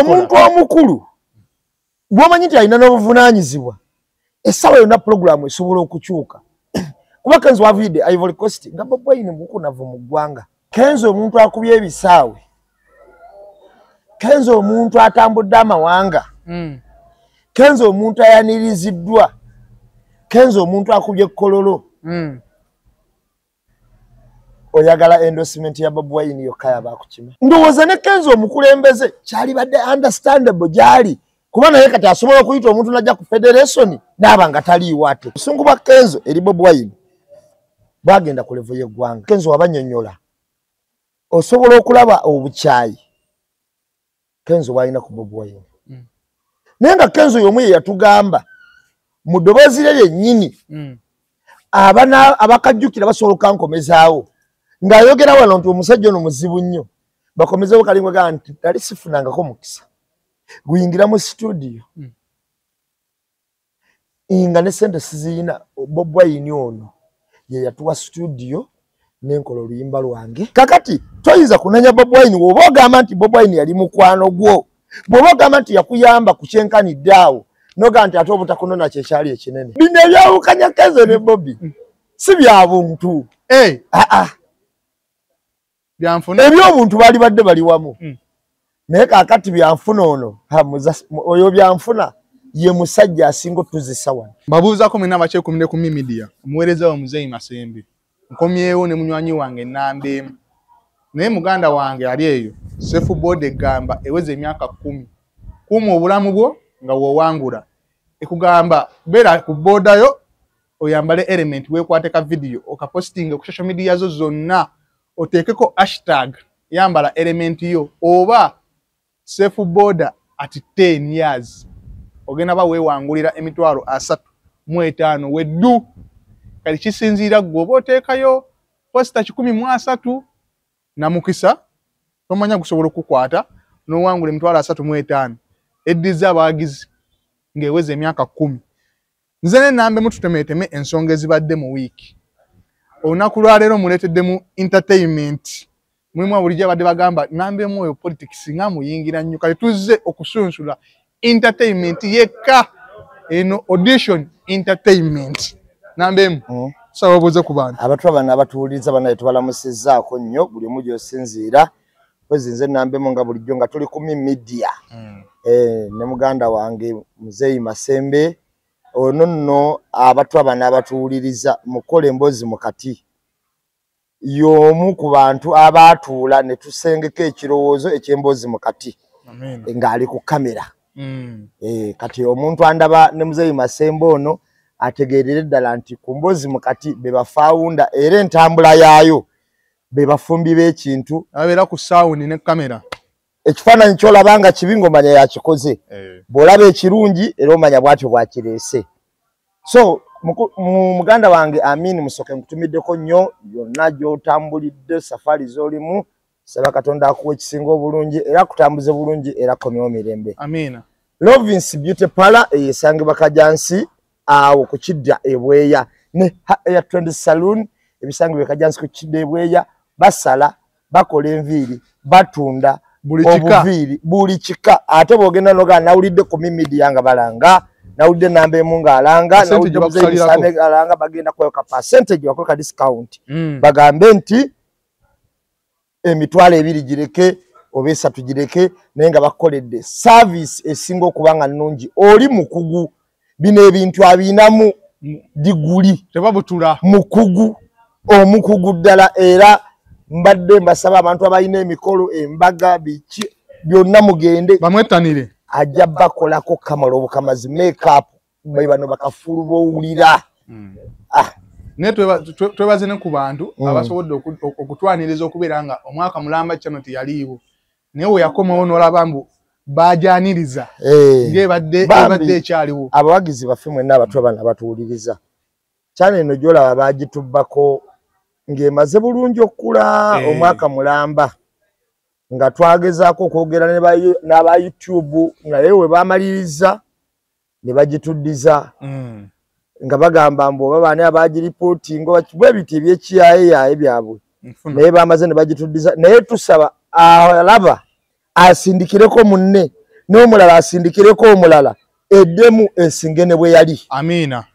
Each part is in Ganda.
Omuntu omukulu bw'omanyi nti alina n'obuvunaanyizibwa, essaawa yonna pulogulaamu esobola okukyuka. Kuba Kenzo waviidde Ivory Coast nga Bobi Wine mukunavu mu ggwanga. Kenzo omuntu akubye ebisaawe, Kenzo omuntu atambudde amawanga, Kenzo omuntu ayaniriziddwa, Kenzo omuntu akubye kololo. Oyagala endorsement ya Bobi Wine yokka yabakukima. Ndowooza ne Kenzo omukulembeze kyalibadde understandable gyali, kuba naye kati asobola okuyita omuntu n'ajja ku federation n'aba nga taliiwo. Ate obusungu bwa Kenzo eri Bobi Wine bwagenda ku level y'eggwanga. Kenzo wabanyonnyola, osobola okulaba obukyayi Kenzo bw'alina ku Bobi Wine. Naye nga Kenzo y'omu ye yatugamba mu ddoboozi lye lyennyini, abakajjukira basobola okankomezaawo ng'ayogera wano nti omusajja ono muzibu nnyo, bakomezewo kalingwe gaa nti nali sifunangako mukisa guyingira mu situdiyo nga ne sente siziyina. Bobi Wine ono ye yatuwa situdiyo nenkola oluyimba lwange. Kakati toyinza kunenya Bobi Wine bw'oba ogamba nti Bobi Wine yali mukwano gwo, bw'oba ogamba nti yakuyamba ku kyenkanidde awo, nogamba nti ate obutakunona kyekyali ekinene. Bino ebyawukanya Kenzo ne Bobi si bya buntu. Aa, ebyobuntu baali badde bali wamu. Naye kaakati byanfuna ono oyo byanfuna ye musajja asinga otuzisa wano. Mbabuuzaako mwenna abakyekumire ku Media, omuweereza wa Muzeeyi Masembe. Nkomyewo ne munywanyi wange nnamba emu, naye muganda wange ali eyo SafeBoda egamba eweza emyaka 10. Kuuma obulamu bwo nga w'owangula. Ekugamba beera ku booda yo, oyambale helmet, weekwate ka vidiyo okapositinge ku social media zo zonna, oteekeko hashtag yambala helmet yo oba SafeBoda at 10 years, ogenda ba weewangulira 350,000 weddu. Kati kisinziira ggwe oba oteekayo posita 130 na mukisa tomanya gusobola okukwata n'owangula 35,000. Eddiza abawagizi ng'eweza emyaka 10. Nze ne nambemu tutemeeteme ensonga ezibadde mu wiiki. Olunaku lwaleero muleeteddemu entertainment, mulimu bulijjo abadde bagamba nambemu oyo politics nga muyingira nnyo. Kati tuzze okusunsula entertainment yekka, eno audition entertainment. Nambemu, saba obuuze ku bantu. Abatwa bano abatuwuliriza banaye tubalamusizzaako nnyo buli omu gy'osinziira. Kwezi nze nambemu nga bulijjo nga tuli ku Media ne muganda wange Muzeeyi Masembe. Ono nno abatwa bano abatuwuliriza mukola emboozi mu kati y'omu ku bantu abaatuula ne tusengeka ekirowoozo eky'emboozi mu kati ng'ali ku kamera. Kati omuntu andaba ne Muzeeyi Masembe ono ategeerere ddala nti ku mboozi mu kati be bafaawunda era entambula yaayo be bafumbi b'ekintu. Abeera ku saawundi ne kamera. Ekifaananyi ky'olaba nga kibi ng'omanya yakikoze, bw'olaba ekirungi era omanya bw'atyo bw'akireese. So muganda wange Amin Musoke, nkutumiddeko nnyo yonna gy'otambulidde, safaari z'olimu. Saba Katonda akuwa ekisinga obulungi era akutambuze bulungi era akomyewo mirembe. Amiina. Lovins Beauty Parlor eyo esangibwa Kajansi awo ku kidda ebweya, ne Air Trend Saloon ebisangibwa e Kajansi ku kidda ebweya. Basala, bakola enviiri, batunda obuviiri buli kika. Ate bw'ogenda noga nawulidde ku Media nga balanga, nawulidde namba emu ng'alanga, nawulidde Muzeeyi alanga, bagenda kuweka percentage, bakweka discount. Bagambe nti 20,000 gireke oba 3 gireke, naye nga bakoledde service esinga okuba nga nnungi. Oli mukugu, bino ebintu abinamu diguli, tebabutula. Mukugu, omukugu ddala. Era mbadde mbasaba abantu abalina emikolo, embaga, biki byonna mugende bamwettanire, ajja bakolako kamala obukamazi makeup bano bakafuulu b'owulira. Naye twebaze ne ku bantu abasobodde okutwaniriza okubeera nga omwaka mulamba kyano teyaliiwo, naye we yakomawo n'olaba mbu bajaniriza ng'ebadde ekyaliwo. Abawagizi baffe mwenna abatwa bano abatuwuliriza, kyana eno gy'olaba baagitubbako ng'emaze bulungi okukula omwaka mulamba, nga twagezaako okwogera n'aba YouTube, naye we baamaliriza ne bagituddiza nga bagamba mbu oba baani abagiripootinga bwe biti ebyekiyaayeyaye byabwe, naye bamaze ne bagituddiza. Naye tusaba alaba asindikireko munne. N'omulala asindikireko omulala eddemu esinge ne bwe yali. Amiina.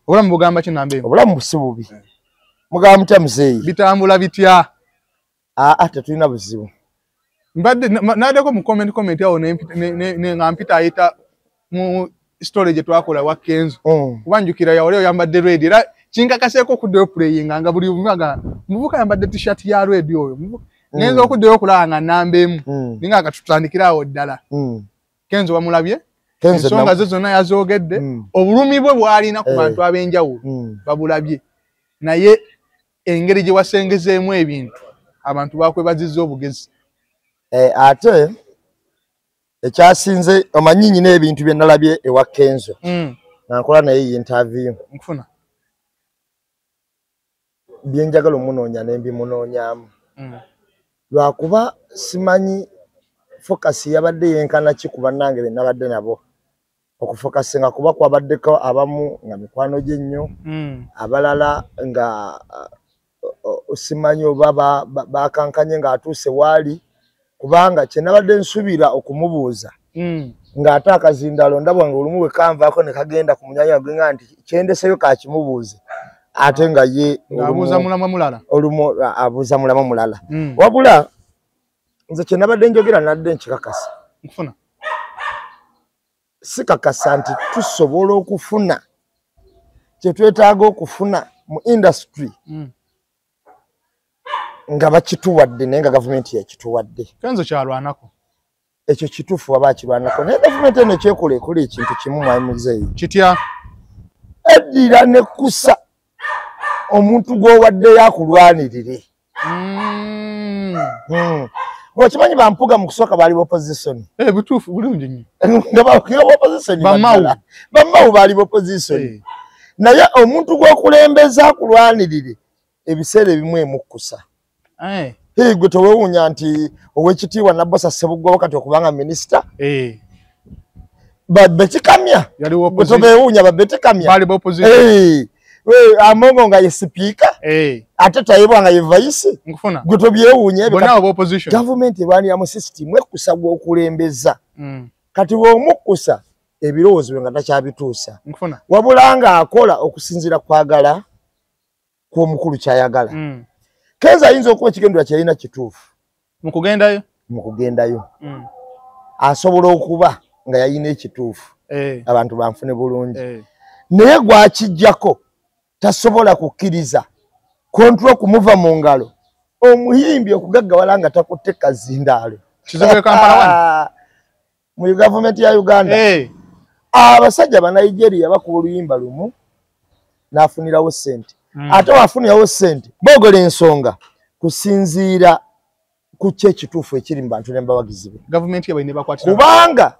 Obulamu bugamba ki namba emu? Obulamu si bubi. Mugamba mutya muzeeyi? Bitambula bitya? Aa, tetulina buzibu. Mbadde naddeko mu comment awo nga mpita ayita mu story gye twakola wa Kenzo. Kuba njukira yawali oyambadde red era kinkakaseeko okuddayo playinga nga buli muvuga muvuka yambadde t-shirt ya red oyo. Ngenza okuddayo okulaba nga namba emu. Ninga nga tutandikira awo ddala. Kenzo wamulabye? Ensonga ze zonna yazoogedde. Obulumi bwe bw'alina ku bantu ab'enjawulo babulabye. Naye engeri gye wasengezeemu ebintu abantu bakwebazizza obugezi. Ate ekyasinze omanyi nnyina ebintu bye nalabye ewa Kenzo. Nga nkola naye interview. Nkufuna. Bye njagala omunoonya ne mbimunoonyaamu. Lwakuba simanyi focus yabadde yenkana ki ku bannange be nabadde nabo. Okufokasinga kuba kwabaddeko abamu nga mikwano gye nnyo, abalala nga simanyi oba bakankanye ng'atuuse waali, kubanga kye nabadde nsuubira okumubuuza ng'ate akazindalo ndaba nga olumu bwe kanvaako ne kagenda ku munyanya gwe nga nti kyendeseyo kakimubuuze, ate nga ye abuuza mulamwa mulala. Olumu abuuza mulamwa mulala. Wabula nze kye nabadde njogera nadde nkikakasa. Nkufuna. Sikakasa nti tusobola okufuna kye twetaaga okufuna mu industry nga bakituwadde naye nga gavumenti yakituwadde. Kenzo kyalwanako. Ekyo kituufu waba akirwanako naye gavumenti eno ekyekola ekola ekintu kimu mwami muzeeyi. Kitya? Eddira nekusa omuntu gw'owaddeyo akulwanirire. Okimanyi bampuga mu kusooka baali opposition. Butuufu bulungi nnyo. Nga opposition bammawu baali opposition. Naye omuntu gw'okulembeza akulwanirire ebiseera ebimu emukkusa. Gwe tewewuunya nti owekitiibwa Nabbosa Ssebuggwawo kati okubanga minisita. Babekikamya. Gwe tobewuunya babekikamya. Amongo nga ye sipiika. Ate Tayebwa nga ye vice. Gwe tobyewuunya ebyo. Gavumenti erwanira mu system ekkusa gw'okulembeza. Kati bw'omukkusa ebirowoozo bye nga takyabituusa. Wabula ng'akola okusinziira kwagala kw'omukulu ky'ayagala. Kenzo ayinza okuba ekigendera ky'alina kituufu. Mu kugendayo? Mu kugendayo. Asobola okuba nga yalina ekituufu. Abantu banfune bulungi. Naye gw'akijjako tasobola kukkiriza control kumuva mu ngalo. Omuyimbi okugaggawala nga takutte kazindaalo. Kizibu e Kampala wano? Mu gavumenti ya Uganda. Abasajja ba Nigeria bakuba oluyimba lumu n'afunirawo ssente. Ate wafunirawo ssente boogera ensonga kusinziira ku ki ekituufu ekiri mu bantu ne bawagizi be. Gavumenti yaabwe ne bakwatira. Kubanga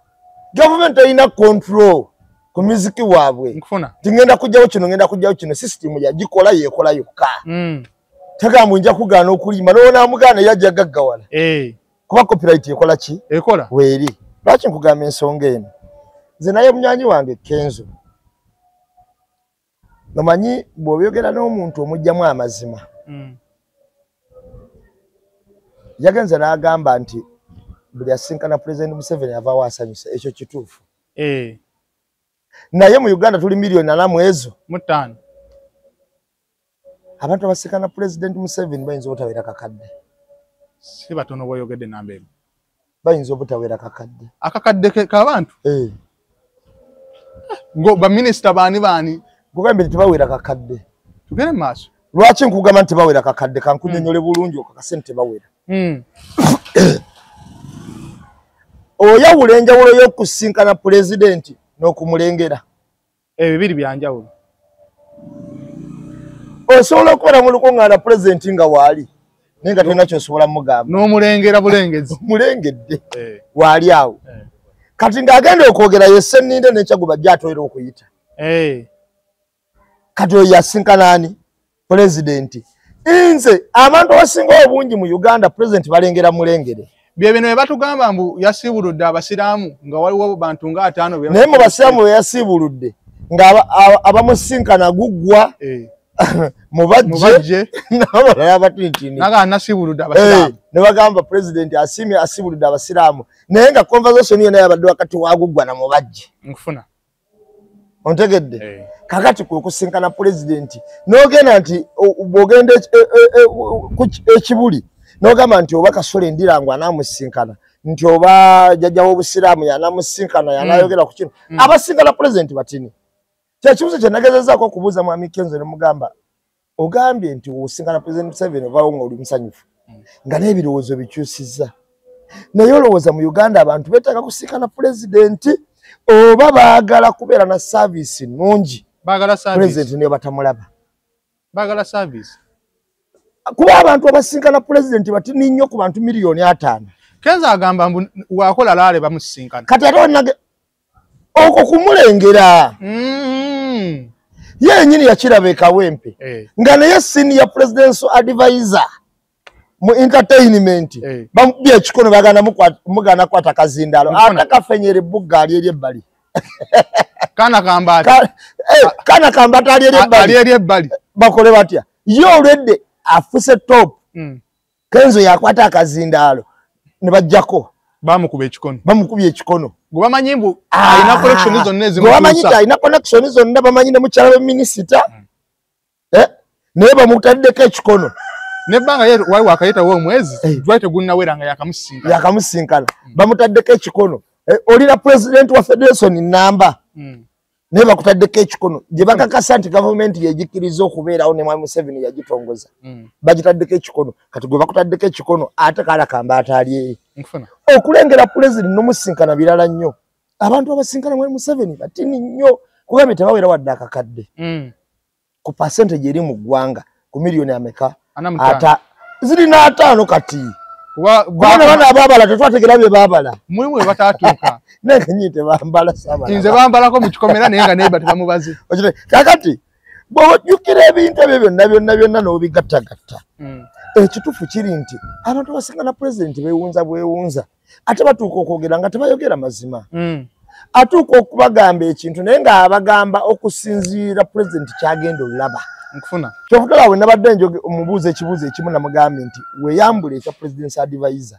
gavumenti erina control ku muziki waabwe. Tingenda kujjawo kino, ngenda kujjawo kino, system yagikola yeekola yokka. Tagambwe nja kugaana okulimba n'onaamugaana yajja gaggawala. Kuba copyright ekola ki? Ekola. Weeri. Lwaki nkugamba ensonga eno? Nze naye munywanyi wange Kenzo. Omanyi bw'obyogera n'omuntu omuggyamu amazima. Yagenze n'agamba nti buli asinkana Pulezidenti Museveni avaawo asanyuse, ekyo kituufu. Naye mu Uganda tuli 405 million. Abantu abasinkana Pulezidenti Museveni bayinza obutawera kakadde. Si batono bw'oyogedde namba emu. Bayinza obutawera kakadde. Akakadde k'abantu? Baminisita baani baani? Nkugambye nti tebawera kakadde. Tugende mu maaso. Lwaki nkugamba nti tebawera kakadde? Kankunnyonnyole bulungi okakase nti tebawera. Oyawula enjawulo y'okusinkana pulezidenti n'okumulengera. Ebibiri bya njawulo. Osobola okubeera mu lukuŋŋaana pulezidenti nga waali naye nga tolina ky'osobola mugamba. N'omulengera bulengezi. Mulengedde waali awo. Kati ng'agenda okwogera ye Sseninde n'Ekyaguba gy'atwera okuyita. Kati oyo yasinkana ani? Pulezidenti. Nze abantu abasinga obungi mu Uganda pulezidenti balengera mulengere. Bye bino bye batugamba mbu yasiibuludde abasiraamu nga waliwo bantu nga 5. Naye mu basiraamu be yasiibuludde nga abamusinkana guggwa. Mubajje n'abalala abatinitini naga nasibuludde abasiraamu ne bagamba president asiimye asibuludde abasiraamu, naye nga conversation yena yabadde wakati wa Guggwa na Mubajje. Nkufuna. Ontegedde? Kakati kwe kusinkana president n'ogenda nti bw'ogenda ekibuli n'ogamba nti oba Kasole Ndirangwa anaamusinkana, nti oba jjajja w'obusiraamu yanamusinkana yanayogera ku kino. Abasinkana president batini. Kyekibuuzo kye nagezezaako okubuuza Mwami Kenzo ne mugamba, ogambye nti osinkana President Museveni ovaawo ng'oli musanyufu nga n'ebirowoozo bikyusizza, naye olowooza mu Uganda abantu beetaaga kusinkana pulezidenti oba baagala kubeera na saaviisi nnungi? Baagala service. Pulezidenti niyo batamulaba, baagala service. Kuba abantu abasinkana pulezidenti batini nnyo ku bantu 5,000,000. Kenzo agamba mbu wakola laale bamusisinkana. Kati ate okwo kumulengera ye yennyini yakiraba e Kawempe nga naye senior presidential advisor mu entertainment bamukubye ekikono bagana mugana kwata kazindaalo ate kafenyera ebbugga ali eri ebbali. Kana kambata kana kambata ali eri ebbali, ali eri ebbali. Bakole batya? Ye olwedde afuse top. Kenzo yakwata akazindaalo ne bajjako bamukuba ekikono, bamukubye ekikono. Gwe bamanyi mbu alina connection zonna ezimutuusa, gwe bamanyi nti alina connection zonna, bamanyi ne mukyala we minisita naye bamutaddeko ekikono. Nebbanga ye wali wakayitawo omwezi gwali tegunnawera nga yakamusinkana, yakamusinkana. Bamutaddeko ekikono. Olina president wa federation namba naye bakutaddeko ekikono gye bakakasa nti gavumenti yegikkiriza okubeerawo ne Mwami Museveni yagitongoza, bagitaddeko ekikono. Kati gwe bakutaddeko ekikono ate kala kamba ali eyo. Okulengera pulezidenti n'omusinkana birala nnyo. Abantu abasinkana Mwami Museveni batini nnyo, kugambye tebawera wadde akakadde ku percentage eri mu ggwanga ku miliyoni ameka ata zirina 5 kati. Kubana bana ababala tetwategera bye babala, mulimu we batatuuka naye kennyini tebambala saabala. Nze bambalako mu kikomera naye nga neighbor tebamubaze. Kakati bw'ojjukira ebintu ebyo byonna byonna byonna n'obigattagatta, ekituufu kiri nti abantu abasinkana pulezidenti beewunza bwewunza, ate batuuka okwogera nga tebayogera mazima. Atuuka okubagamba ekintu naye ng'abagamba okusinziira pulezidenti kyagenda olaba. Nkufuna. Kyovudde we nabadde omubuuza ekibuuzo ekimu namugambye nti weeyambule ekya president's advisor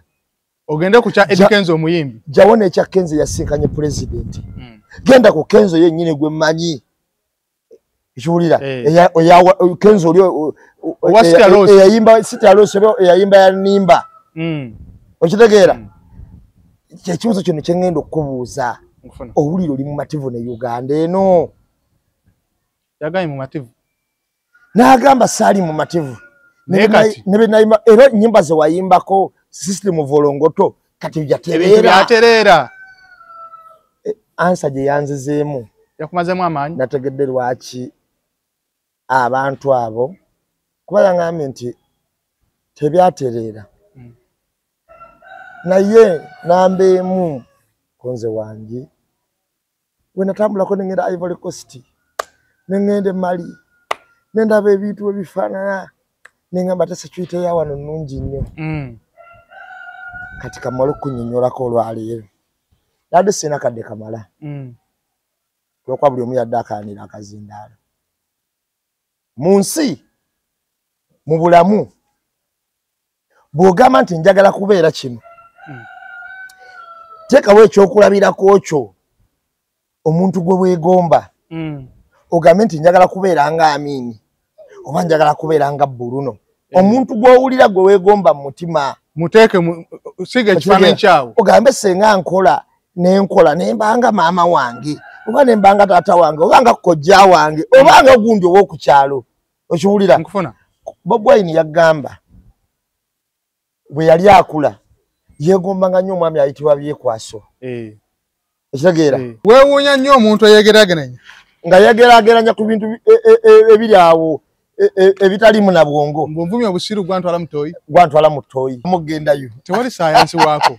ogende ku kya Eddy Kenzo omuyimbi, jjawo n'ekya Kenzo yasinkanye pulezidenti. Genda ku Kenzo yennyini gwe mmanyi, ekiwulira Kenzo oli eyayimba City Alosi eyayimba ya Nimba, okitegeera? Ekibuuzo kino kye ŋŋenda okukubuuza, owulira oli mumativu ne Uganda eno? Yagambye mumativu, n'agamba saali mumativu ne era ennyimba ze wayimbako system volongoto kati byatereera. Ansa gye yanzizeemu yakumazeemu amaanyi, nategedde lwaki abantu abo, kuba yangambye nti tebyatereera. Naye namba emu konze wange we natambulako ne ngenda Ivory Coast ne ngenda Mali ne ndaba ebintu ebifaanana ne ngamba ate security ya wano nnungi nnyo. Kati kamala okunnyonnyolako olwaleero yadde sirina kadde kamala olwokuba buli omu yadde akaanira akazindaalo. Mu nsi mu bulamu bw'ogamba nti njagala kubeera kino, teekawo ekyokulabirako kyo omuntu gwe weegomba, ogambe nti njagala kubeera nga Amini oba njagala kubeera nga Bruno. Omuntu gw'owulira gwe weegomba mu mutima muteeke siga ekifaananyi kyawo, ogambe senga nkola nenkola nembanga maama wange oba nembanga taata wange oba nga kojja wange oba nga gundi ow'oku kyalo. Okiwulira? Bobi Wine yagamba bwe yali akula yeegombanga nnyo omwami ayitibwa Byekwaso. Ekitegeera? Weewuunya nnyo omuntu eyeegeraageranya nga yeegeraageranya ku bintu ebiri awo ebitalimu na bwongo. Ng'onvumye obusiru gwantwala mu ttooyi, gwantwala mu ttooyi mugendayo tewali sayansi waako.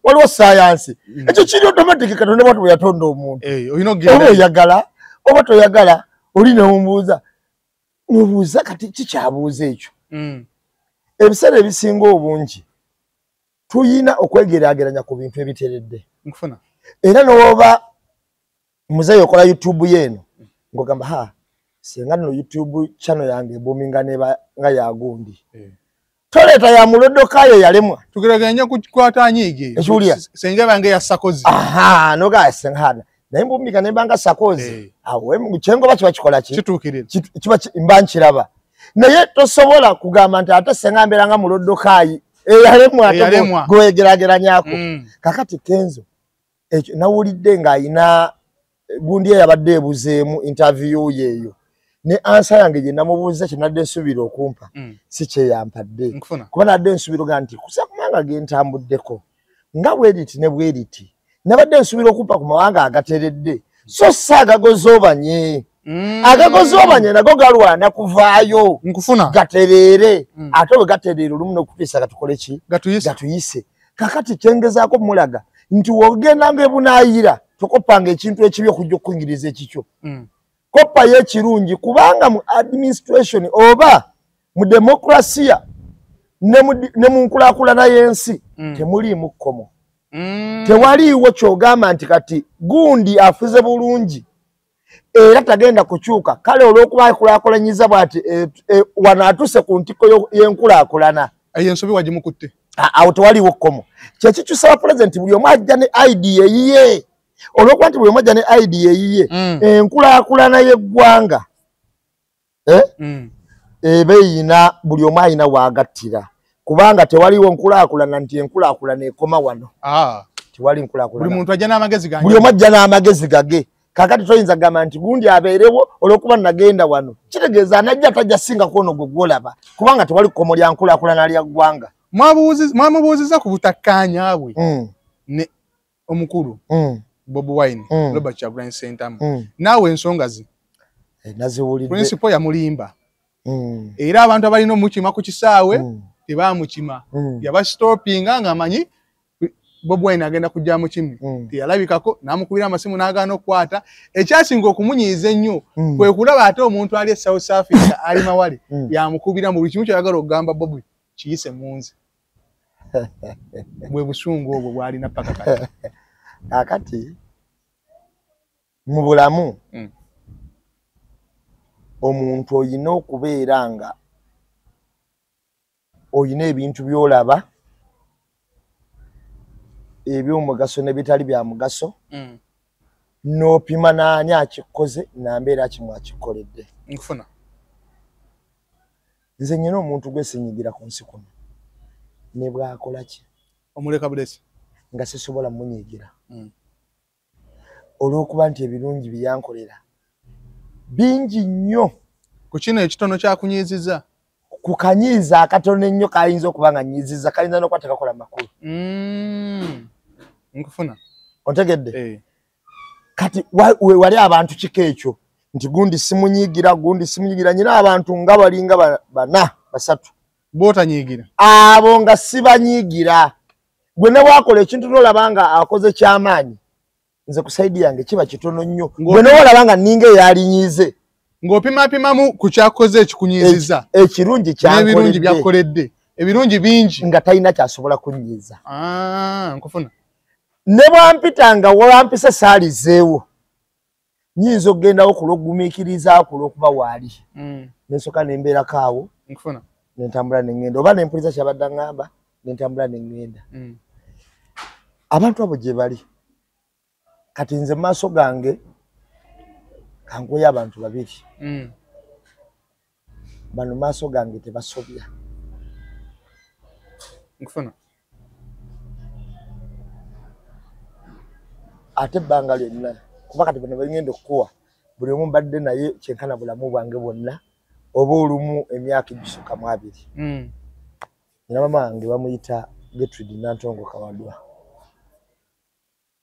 Waliwo sayansi ekyo kiri automatic. Katonda bw'atyo bwe yatonda omuntu, olina oba oyagala oba toyagala, oli neomubuuza nobuuza kati kikyabuuza ekyo. Ebiseera ebisinga obungi tuyina okwegeraageranya ku bintu ebiteredde. Era n'oba muzeeyi okola YouTube yeeno ng'ogamba ha Singa nno YouTube channel yange ebuminga neba nga yagundi. Toleeta ya Mulodokayo yalemwa. Tugeraganya kukwata anyige. Senga bange ya Sakozi. Aha, noga sengana. Naye mbumika nembanga Sakozi. Awo chengo bachi bakikola ki? Kituukirira. Kiba mba nkiraba. Naye tosobola kugamba nti ate senga mbeera nga Mulodokayi. Yalemwa ate gwegerageranyako. Kakati Kenzo ekyo nawulidde ng'ayina gundi eyabadde ebuzeemu interview yeeyo. Ne ansa yange gye namubuuza kye nadde nsuubira okumpa si kye yampadde. Kuba nadde nsuubira nti kusa kumanga ge ntambuddeko nga bweriti ne bweriti nabadde nsuubira okumpa ku mawanga agateredde so si agagozoobanye. Agagozoobanye nago galwana kuvaayo gatereere ate bwe gatereera olumu n'okutiisa gatukole ki? Gatuyise. Kakati kyengezaako mulaga nti w'ogenda ng'ebunaayira tokopanga ekintu ekibi okujja okukuyingiriza ekikyo. Kopa y'ekirungi kubanga mu administration oba mu demokrasiya ne mu nkulaakulana y'ensi temuliimu kkomo. Tewaliiwo ky'ogamba nti kati gundi afuze bulungi era tagenda kukyuka kale olw'okuba akulaakulanyiza bw'ati wano atuuse ku ntikko y'enkulaakulana. Eyo ensobi wagimukutte. Awo tewaliiwo kkomo. Kyekikyusa pulezidenti buli omu ajja ne idea eyiye. Olw'okuba nti buli omu ajja ne idea eyiye enkulaakulana y'eggwanga eba eyina buli omu ayina waagattira kubanga tewaliwo nkulaakulana nti enkulaakulana ekoma wano. Tewali nkulaakulana. Buli muntu ajja n'amagezi gange. Buli omu ajja n'amagezi gage. Kakati toyinza kugamba nti gundi abeerewo olw'okuba nagenda wano. Kitegeeza anajja tajja singa kwono gwe gw'olaba kubanga tewali kkomo lya nkulaakulana lya ggwanga. Mwamubuuzizza ku butakkaanya bwe ne omukulu Bobi Wine, Robert Kyagulanyi Ssentamu. Naawe ensonga ze naziwulidde. Principal yamulimba. Era abantu abalina omukima ku kisaawe tebamukima. Yabastopinga ng'amanyi Bobi Wine agenda kujja mukimi. Teyalabikako n'amukubira amasimu n'agaana okukwata. Ekyasinga okumunyiiza ennyo kwe kulaba ate omuntu ali e South Africa ali mawale yamukubira mu buli kimu ky'ayagala okugamba Bobi kiyise mu nze. Bwe busungu obwo bw'alina paka kati. Kakati mu bulamu omuntu oyina okubeera nga oyina ebintu by'olaba eby'omugaso n'ebitali bya mugaso n'opima n'ani akikoze nambeera kimu akikoledde. Nkufuna. Nze nnyina omuntu gwe sinyigira ku nsi kuno ne bw'akola ki omuleka bulesi nga sisobola munyiigira olw'okuba nti ebirungi bye yankolera bingi nnyo. Ku kino ekitono kyakunyiizizza ku kanyiiza akatono ennyo kayinza okuba nga nnyiizizza kayinza n'okuba tekakola makulu. Nkufuna. Ontegedde? Kati wali abantu kika ekyo nti gundi simunyiigira gundi simunyiigira nyina abantu nga balinga bana basatu bw'otanyiigira abo nga sibanyiigira. Gwe ne bw'akola ekintu n'olaba nga akoze ky'amaanyi nze ku sayidi yange kiba kitono nnyo. Gwe ne bw'olaba nga nninga eyalinyiize ng'opimapimamu ku kyakoze ekikunyiizizza ekirungi n'ebirungi by'akoledde ebirungi bingi nga talina ky'asobola kunnyiiza. Nkufuna. Ne bwampita nga wampise saalizeewo nnyinza okugendawo ku lw'okugumiikiriza ku lw'okuba waali ne nsooka ne mbeerako awo Nkufuna. ne ntambula ne ŋŋenda oba ne mpuliriza ky'abadde aŋŋamba ne ntambula ne ŋŋenda. Abantu abo gye bali. Kati nze mu maaso gange kankuweyo abantu babiri. Bano maaso gange tebasobya. Nkufuna. Ate ebbanga lyonna kuba kati bano bengenda okukuwa buli omu mbadde naye kyenkana bulamu bwange bwonna oba olumu emyaka egisukka mu abiri. Nina maama wange bamuyita Gertrude Nantongo Kawadwa.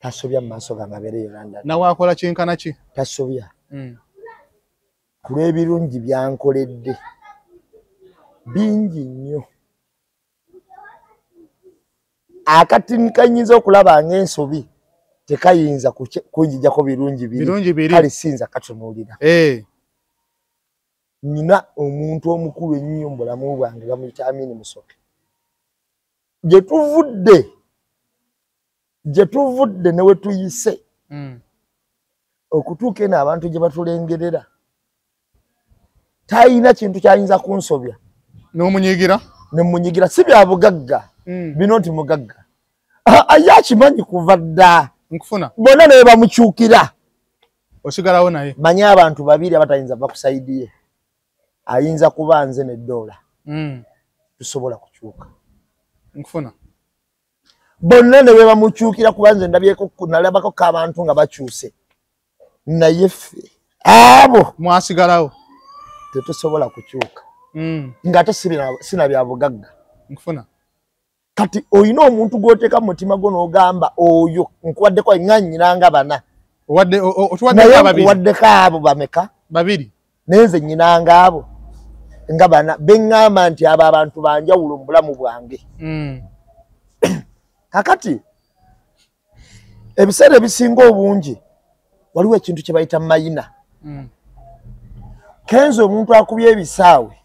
Tasobya mu maaso gange abeereyo London. Nawe akola kyenkana ki? Tasobya. Ku lw'ebirungi byankoledde bingi nnyo. Akatini kanyinza okulaba ng'ensobi tekayinza kunjijjako birungi biri kale siyinza katunuulira. Nina omuntu omukulu ennyo mu bulamu bwange bamuyita Amini Musoke. Gye tuvudde ne we tuyise okutuuka eno abantu gye batulengerera Talina kintu kyayinza kunsobya. N'omunyigira? Ne munyigira, si bya bugagga. Bino nti mugagga. Aye akimanyi kuva dda. Nkufuna. Bonna ne bamukyukira. Osigalawo naye. Manyi abantu babiri abatayinza va ku side ye. Ayinza kuba nze ne Dola. Tusobola kukyuka. Nkufuna. Bonna ne bamukyukira kuba nze ndabyeko, nalabako abantu nga bakyuse. Naye ffe abo mwasigalawo. Tetusobola kukyuka. Ng'ate sina bya bugagga. Nkufuna. Kati oyina omuntu gw'oteeka mu mutima gwo n'ogamba oyo nkuwaddeko nga nnyinanga bana. Otuwaddeko babiri. Nkuwaddeko abo bameka? Babiri. Naye nze nnyinanga abo nga bana beŋŋamba nti abo abantu banjawulo mu bulamu bwange. Kakati ebiseera ebisinga obungi waliwo ekintu kye bayita mayina. Kenzo omuntu akubye ebisaawe,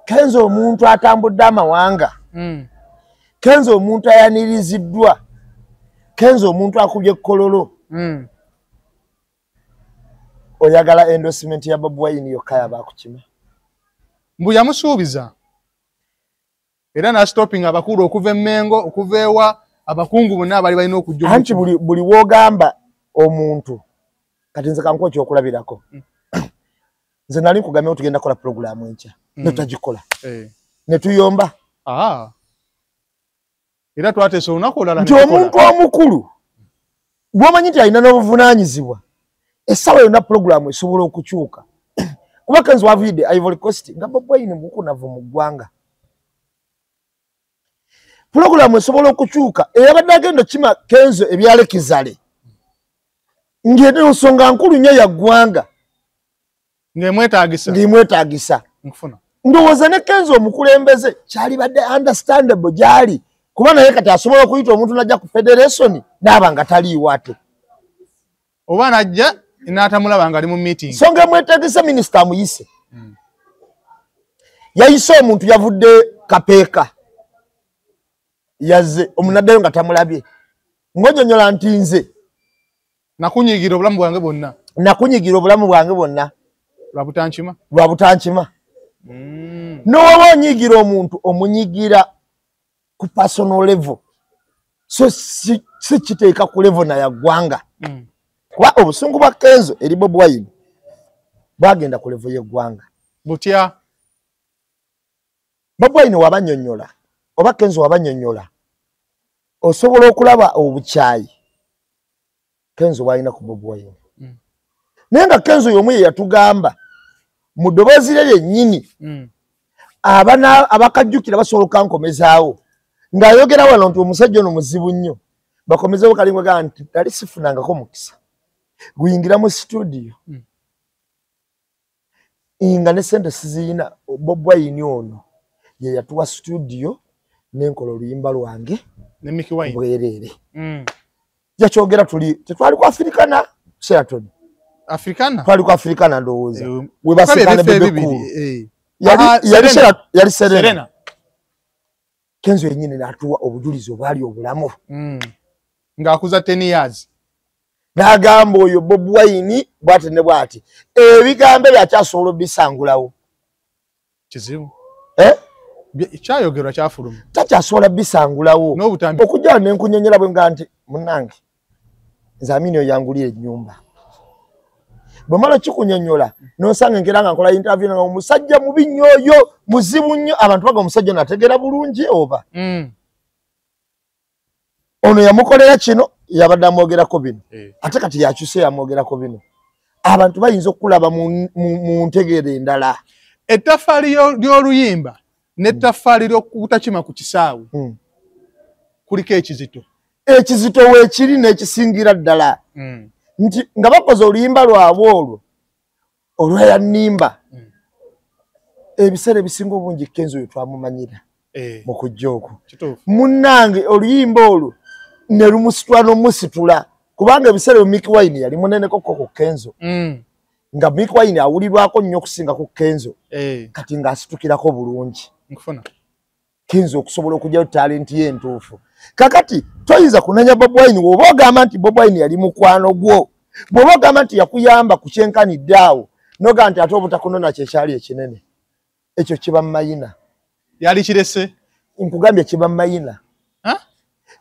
Kenzo omuntu atambudde amawanga, Kenzo omuntu ayaniriziddwa, Kenzo omuntu akubye kololo. Oyagala endorsement ya Bobi Wine yokka yabakukima. Mbu yamusuubiza era n'astopinga abakulu okuva e Mmengo, okuva ewa abakungu bonna abaali balina okujja. Anti buli w'ogamba omuntu, kati nze kankuwa ekyokulabirako. Nze nali nkugambye tugenda kukola pulogulaamu enkya, ne tutagikola, ne tuyomba. Era twateesa olunaku olulala. Nti omuntu omukulu bw'omanyi nti alina n'obuvunaanyizibwa, essaawa yonna pulogulaamu esobola okukyuka. Kuba Kenzo waviidde Ivory Coast nga Bobi Wine mukunavu mu ggwanga, pulogulaamu esobola okukyuka. Eyabadde agenda okima Kenzo ebyalekizale ng'eno nsonga nkulu nnyo ya ggwanga ng'emwetaagisa, ng'emwetaagisa. Nkufuna. Ndowooza ne Kenzo omukulembeze kyalibadde understandable gyali, kuba naye kati asobola okuyita omuntu najja ku federation naaba nga taliiwo ate oba najja n'atamulaba nga ali mu meeting. Nsonga emwetaagisa, minisita amuyise. Yayise omuntu yavudde Kapeeka, yazze omunaddayo nga tamulabye, ng'onyonyola nti nze nakunyigira obulamu bwange bwonna. Nakunyigira obulamu bwange bwonna. Lwa butankima. Lwa butankima. N'oba onyigira omuntu, omunyigira ku personal level, so si kiteeka ku level na ya ggwanga. Kuba obusungu bwa Kenzo eri Bobi Wine bwagenda ku level y'eggwanga. Butya? Bobi Wine wabanyonnyola oba Kenzo wabanyonnyola, osobola okulaba obukyayi Kenzo bwalina ku Bobi Wine. Naye nga Kenzo y'omu ye yatugamba mu ddoboozi lye lyennyini, abakajjukira basobola okankomezaawo ng'ayogera wano nti omusajja ono muzibu nnyo, bakomezewo kalingwe gaa nti nali sifunangako mukisa guyingira mu situdiyo nga ne sente siziyina. Bobi Wine ono ye yatuwa situdiyo nenkola oluyimba lwange ne Mickey Wine bwereere. Yakyogera tuli tetwali ku Africana Sheraton. Africana. Twali ku Africana ndowooza. Eh, webasikana ebifo Bebe ebibiri, Cool. eh. Yali Ah, yali Serena. Yali Serena. Serena. Kenzo yennyini n'atuwa obujulizi obwali obulamu. Ng'akuza 10 years. N'agamba oyo Bobi Wine bw'ati ne bw'ati, ebigambo ebyo akyasobola obisangulawo. Kizibu. Eh? Kyayogerwa kyafuluma. Takyasobola bisangulawo. N'obutambi. Okujja wano nenkunyonyola bwe nga nti munnange nze Amini oyangulira ennyumba, bwe mala okikunyonyola n'osanga enkeera nga nkola interview nga omusajja mubi nnyo, oyo muzibu nnyo, abantu baga omusajja ono ategeera bulungi oba ono yamukolera kino, yabadde amwogerako bino, ate kati yakyuse yamwogerako bino, abantu bayinza okulaba mu ntegeera endala. Ettaffaali ly'oluyimba n'ettaffaali ly'okubutakima ku kisaawe kuliko ekizito. Ekizito weekiri n'ekisingira ddala nti nga bakoze oluyimba lwabwe olwo olwayannimba, ebiseera ebisinga obungi Kenzo oyo twamumanyira mu kujja okwo. Kituufu. Munnange oluyimba olwo ne lumusitula n'omusitula, kubanga ebiseera ebyo Mickey Wine yali munenekoko ku Kenzo, nga Mickey Wine awulirwako nnyo okusinga ku Kenzo. Kati ng'asitukirako bulungi. Nkufuna. Kenzo okusobola okugyayo talenti ye entuufu. Kakati toyinza kunenya Bobi Wine bw'oba ogamba nti Bobi Wine yali mukwano gwo, bw'oba ogamba nti yakuyamba ku kyenkanidde awo. Noga nti ate obutakunona kyekyali ekinene. Ekyo kiba mayina. Yali kirese? Nkugambye kiba mayina.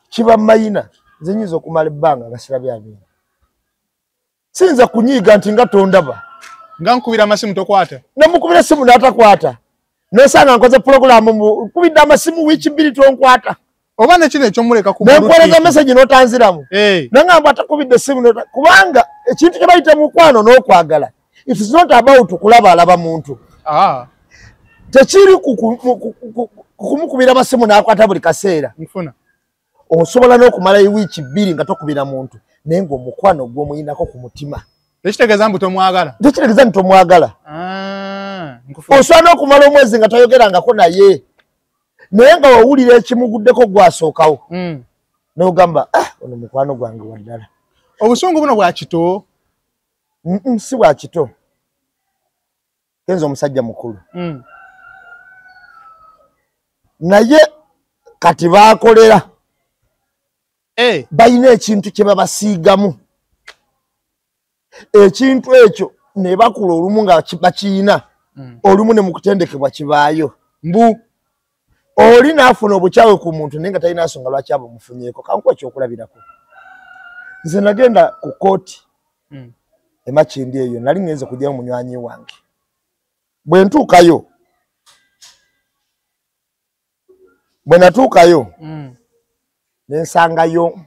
Kiba mayina. Nze nyinza okumala ebbanga nga sirabye Amina. Siyinza kunyiiga nti nga tondaba. Nga nkubira amasimu tokwata? Namukubira essimu n'atakwata. Nosanga nkoze pulogulaamu nkubidde amasimu wiiki 2 tonkwata. Oba ne kino ekyomuleka ku nenkuweereza message n'otanziramu. Nangamba atakubidde essimu kubanga ekintu kye bayita mukwano n'okwagala. It is not about kulaba alaba muntu. Tekiri kumukubira amasimu n'akwata buli kaseera. Nfuna. Osobola n'okumala wiiki 2 nga tokubira muntu naye ng'omukwano gw'omuyinako ku mutima. Tekitegeeza mbu tomwagala. Tekitegeeza nti tomwagala. Osobola n'okumala omwezi nga toyogerangako naye. Naye nga wawulira ekimuguddeko gwasookawo. N'ogamba ono mukwano gwange wa ddala. Obusungu buno bwa kito? Si bwa kito. Kenzo omusajja mukulu. Naye kati baakolera. Balina ekintu kye babasiigamu. Ekintu ekyo ne bakula olumu nga bakiyina. Olumu ne mu kutendekebwa kibaayo. Mbu oli n'afuna obukyawe ku muntu naye nga talina nsonga lwaki aba omufunyeeko. Kankuwa ekyokulabirako. Nze nagenda ku kkooti e Makindye eyo nali ngenze kugyayo munywanyi wange. Bwe ntuukayo bwe natuukayo ne nsangayo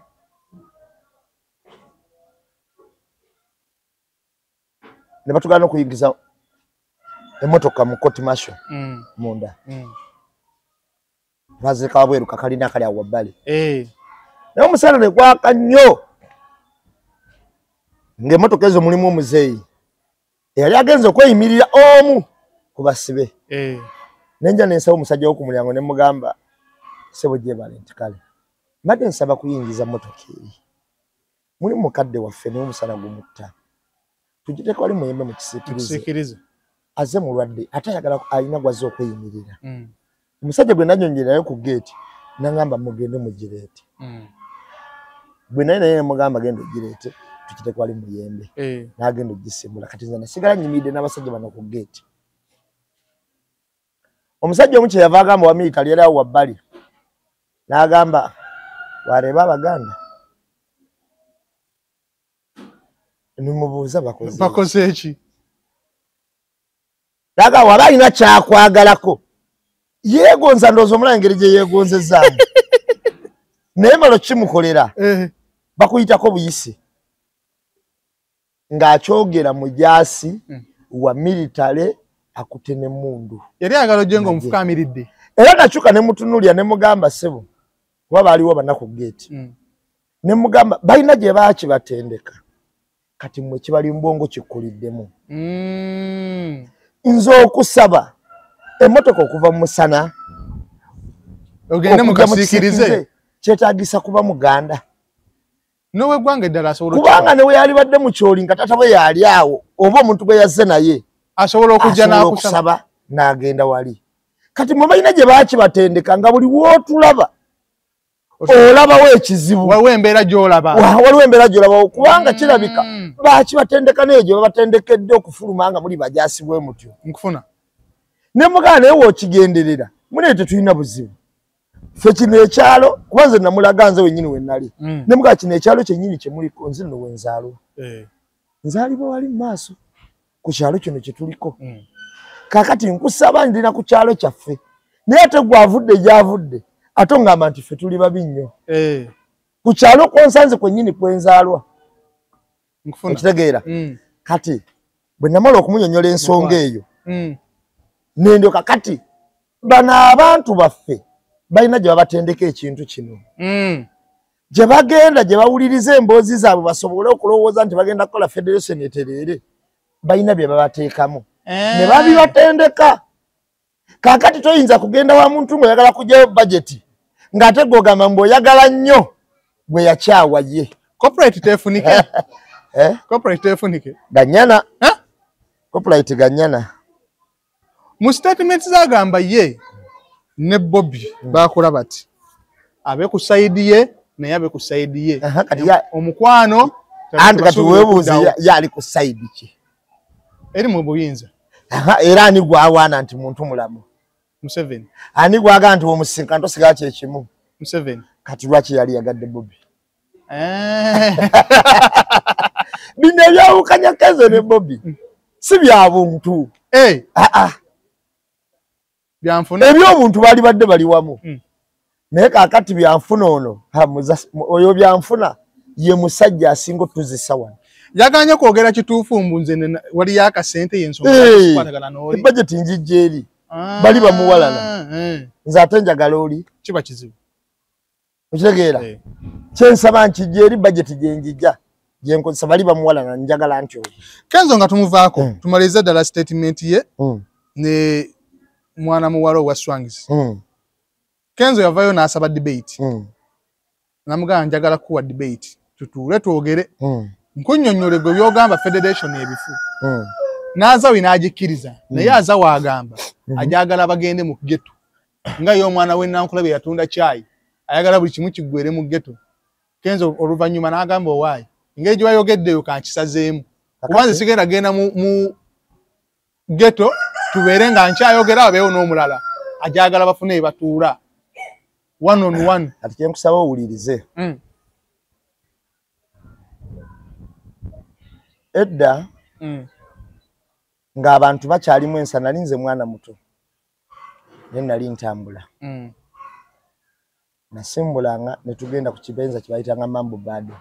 ne batugaana okuyingiza emmotoka mu court martial munda. Bazireka wabweru kakalina akali awo wabbali. Naye omusana ne gwaka nnyo ng'emmotoka ezo mulimu omuzeeyi eyali agenze okweyimirira omu ku basibe. Ne nja ne nsaba omusajja wo ku mulyango ne mugamba ssebo gyebale nti kale mbadde nsaba kuyingiza mmotoka eri. Mulimu mukadde waffe naye omusana gumutta. Tugiteeka wali muyembe mu kisiikirize. Azze mulwadde ate ayagala alina gw'azze okweyimirira. Omusajja gwe nannyonnyolerayo ku geeti n'angamba mugende mugireete. Gwe naye naye mugamba genda ogireete tukiteeke wali muyembe. N'agenda ogisimbula. Kati nze nasigala nnyimiridde n'abasajja bano ku geeti. Omusajja omu kye yava agamba wa military yali awo wabbali. N'agamba wareeba Abaganda. Nimubuuza bakoze. Bakoze ki? N'agamba waba alina kyakwagalako. Yeegonza ndowooza omulaba engeri gye yeegonzezaamu. Naye malo kimukolera. Bakuyitako buyisi. Ng'akyogera mujaasi wa military akutte n'emmundu. Yali ayagala ojje ng'omufukaamiridde. Era nakyuka ne mutunuulira ne mugamba ssebo kuba baaliwo bana ku geeti. Ne mugamba balina gye baakibatendeka. Kati mmwe kibali mu bwongo kikuliddemu. Nze okusaba emmotoka okuva mu musana ogende mu kasiikirize kyetaagisa kuba Muganda. N'oweggwanga eddala asobola kubanga ne we yalibadde mu kyoli nga taata we yali awo oba omuntu gwe yazze naye asobola okujja n'akusaba n'agenda wali. Kati mwe balina gye baakibatendeka nga buli w'otulaba olabawo ekizibu. Waliwo embeera gy'olaba. Waliwo embeera gy'olabawo kubanga kirabika baakibatendeka n'eyo gye babatendekedde okufuluma nga muli bajaasi bwe mutyo. Nkufuna. Ne muganda naye w'okigenderera mune tetulina buzibu. Ffe kino ekyalo kuba nze namulaga nze wennyini we nali. Ne muganda kino ekyalo kyennyini kye muliko nze nno we nzaalwa. Nzaalibwa wali mu maaso ku kyalo kino kye tuliko. Kaakati nkusaba ndina ku kyalo kyaffe naye ate gwe avudde gy'avudde ate ongamba nti ffe tuli babi nnyo. Ku kyalo kw'onsanze kwennyini kwe nzaalwa. Okitegeera? Kati bwe namala okumunnyonnyola ensonga eyo nendyoka kati bano abantu baffe balina gye babatendeka ekintu kino. Gye bagenda gye bawuliriza emboozi zaabwe basobole okulowooza nti bagenda kukola federation etereere balina bye babateekamu. Ne babibatendeka. Kaakati toyinza kugenda wa muntu ng'oyagala kuggyayo bajeti ng'ate gw'ogamba mbu oyagala nnyo gwe yakyawa ye. Corporate tefunike. Corporate tefunike. Ganyana. Corporate ganyana. Mu statement zagamba ye ne Bobi bakola bati abe ku side ye naye abe ku side ye. Omukwano anti kati weebuuze yali ku side ki? Eri mu buyinza. Era ani gwawaana nti muntu mulamu? Museveni. Ani gwaga nti omusinka ntosigala kye kimu? Museveni. Kati lwaki yali yagadde Bobi? Bino ebyawukanya Kenzo ne Bobi si bya buntu. Byanfuna. Ebyobuntu bali badde bali wamu. Naye kaakati byanfuna ono oyo byanfuna ye musajja asinga otuzisa wano. Yaganye kwogera kituufu mbu nze waliyo akasente y'ensonga n'oli. Bajeti njijja eri. Bali bamuwalana. Nze ate njagala oli. Kiba kizibu. Okitegeera? Kyensaba nkijja eri bajeti gye njijja. Gye nkozesa bali bamuwalana njagala nti oyo. Kenzo nga tumuvaako tumalirize ddala statement ye ne mwana muwala owa Swangz. Kenzo yavayo n'asaba debate. Namugamba njagala kuwa debate. Tutuule twogere. Nkunnyonnyole gwe by'ogamba federation ebifu. N'Azawi n'agikkiriza. Naye Azawi agamba ajagala bagende mu ghetto. Nga ye omwana we Nankulabe yatunda chai. Ayagala buli kimu kiggwere mu ghetto. Kenzo oluvannyuma n'agamba owaayi. Engeri gye wayogeddeyo kankisazeemu. Kuba nze sigenda genda mu ghetto tubeere nga nkyayogera babeewo n'omulala. Ajagala bafune batuula. One on one. Ati kye nkusaba owulirize. Edda ng'abantu bakyalimu ensa nali nze mwana muto. Naye nali ntambula. Nasimbulanga ne tugenda ku kibenza kye bayitanga Mambo Bado.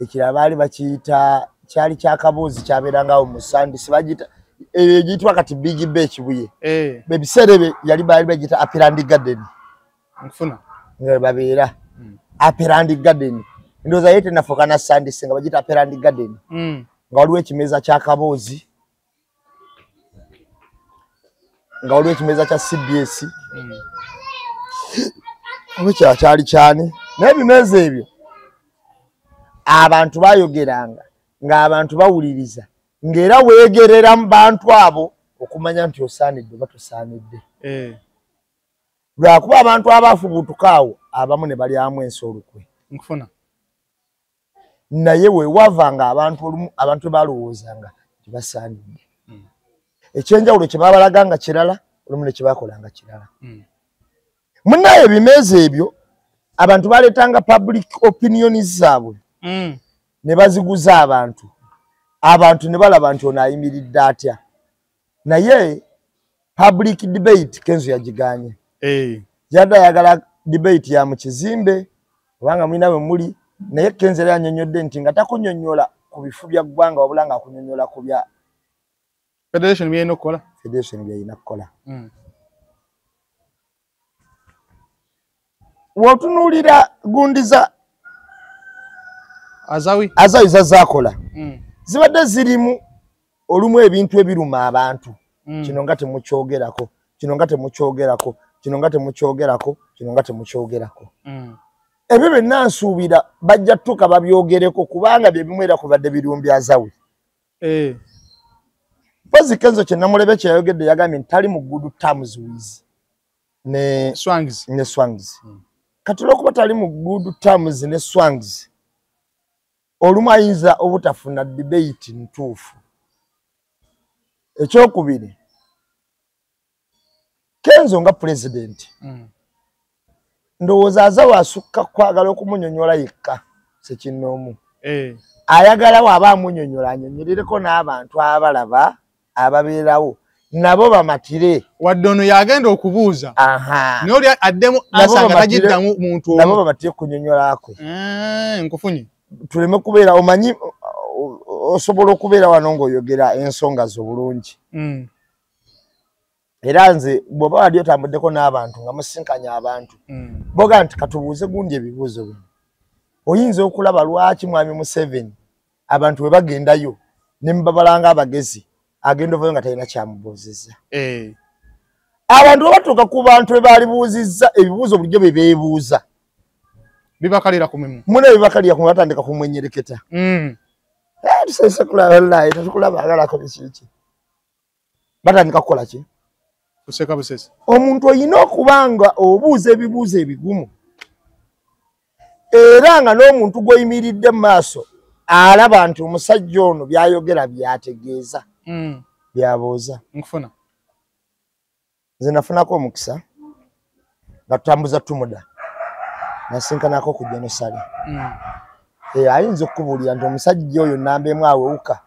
Ekirala baali bakiyita kyali kya kaboozi kyabeerangawo mu Sandisi bagiyita egiyitibwa kati Big Bay Kibuye. Ebiseera ebyo yali baali bagiyita Upland Garden. Nfuna. Nga babeera Upland Garden. Ndowooza ye tennafuuka na Sandisi nga bagiyita Upland Garden. Nga waliwo ekimeeza kya kaboozi, nga waliwo ekimeeza kya CBS. Oba kyali kyani. Naye ebimeeza ebyo abantu bayogeranga ng'abantu bawuliriza ng'era weegerera mu bantu abo okumanya nti osaanidde oba tosaanidde. Lwakuba abantu abaafubutuka awo abamu ne balyamu ensi olukwe. Nkufuna. Naye weewavanga abantu olumu abantu balowoozanga nti basaanidde. Ekyenjawulo kye baabalaganga kirala olumu ne kye baakolanga kirala. Munnaye ebimeeza ebyo abantu baleetanga public opinions zaabwe. Ne baziguza abantu. Abantu ne balaba nti ono ayimiridde atya. Naye public debate Kenzo yagigaanye. Yadde ayagala debate ya mu kizimbe obanga mulina bwe muli, naye Kenzo era yannyonnyodde nti nga takunnyonnyola ku bifu bya ggwanga wabula ng'akunnyonnyola ku bya federation by'erina okukola. Federation by'erina kukola. W'otunuulira gundiza Azawi Azawi zazaakola zibadde zirimu olumu ebintu ebiruma abantu. Kino nga temukyogerako, kino nga temukyogerako, kino nga temukyogerako, kino nga temukyogerako. Ebyo byonna nsuubira bajja tutuuka babyogereko kubanga bye bimu era kubadde birumbya Azawi. Mpozi Kenzo kye namulebe kye yayogedde yagambye nti tali mu good terms with ne Swangz. Ne Swangz. Kati olw'okuba tali mu good terms ne Swangz, olumu ayinza obutafuna debate ntuufu. Ekyokubiri, Kenzo nga pulezidenti ndowooza Azawi asukka kwagala okumunyonnyola yekka ssekinnoomu. Ayagala bw'aba amunyonnyola annyonnyolereko n'abantu abalaba ababeerawo nabo bamatire. Wadde ono yagenda okubuuza. Naye oli addemu asanga tagiddamu muntu omu. Nabo bamatire kunnyonnyola kwe. Nkufunye. Tuleme kubeera omanyi osobola okubeera wano ng'oyogera ensonga zo bulungi. Era nze bw'oba wali otambuddeko n'abantu nga musinkanya abantu boga nti katubuuze gundi ebibuuzo bino. Oyinza okulaba lwaki mwami Museveni abantu bwe bagendayo ne mubabalanga abagezi agenda ovayo nga talina kyamubuuzizza. Abantu bwe batuuka ku bantu be baalibuuzizza ebibuuzo bulijjo bye beebuuza bibakalira ku mimwa. Muna bibakalira ku mimwa batandika kumwenyereketa. Tusese kulaba wallahi tetukulaba agalako biki. Batandika kukola ki? Kuseka busese. Omuntu oyina okubanga obuuza ebibuuzo ebigumu. Era nga n'omuntu gw'oyimiridde mu maaso Alaba nti omusajja ono byayogera byategeeza. Byabuuza. Nkufuna. Nze nafunako omukisa nga tutambuza tumuda. Nasinkanako ku Genosale. Ayinza okukubuulira nti omusajja oyo namba emu awewuka.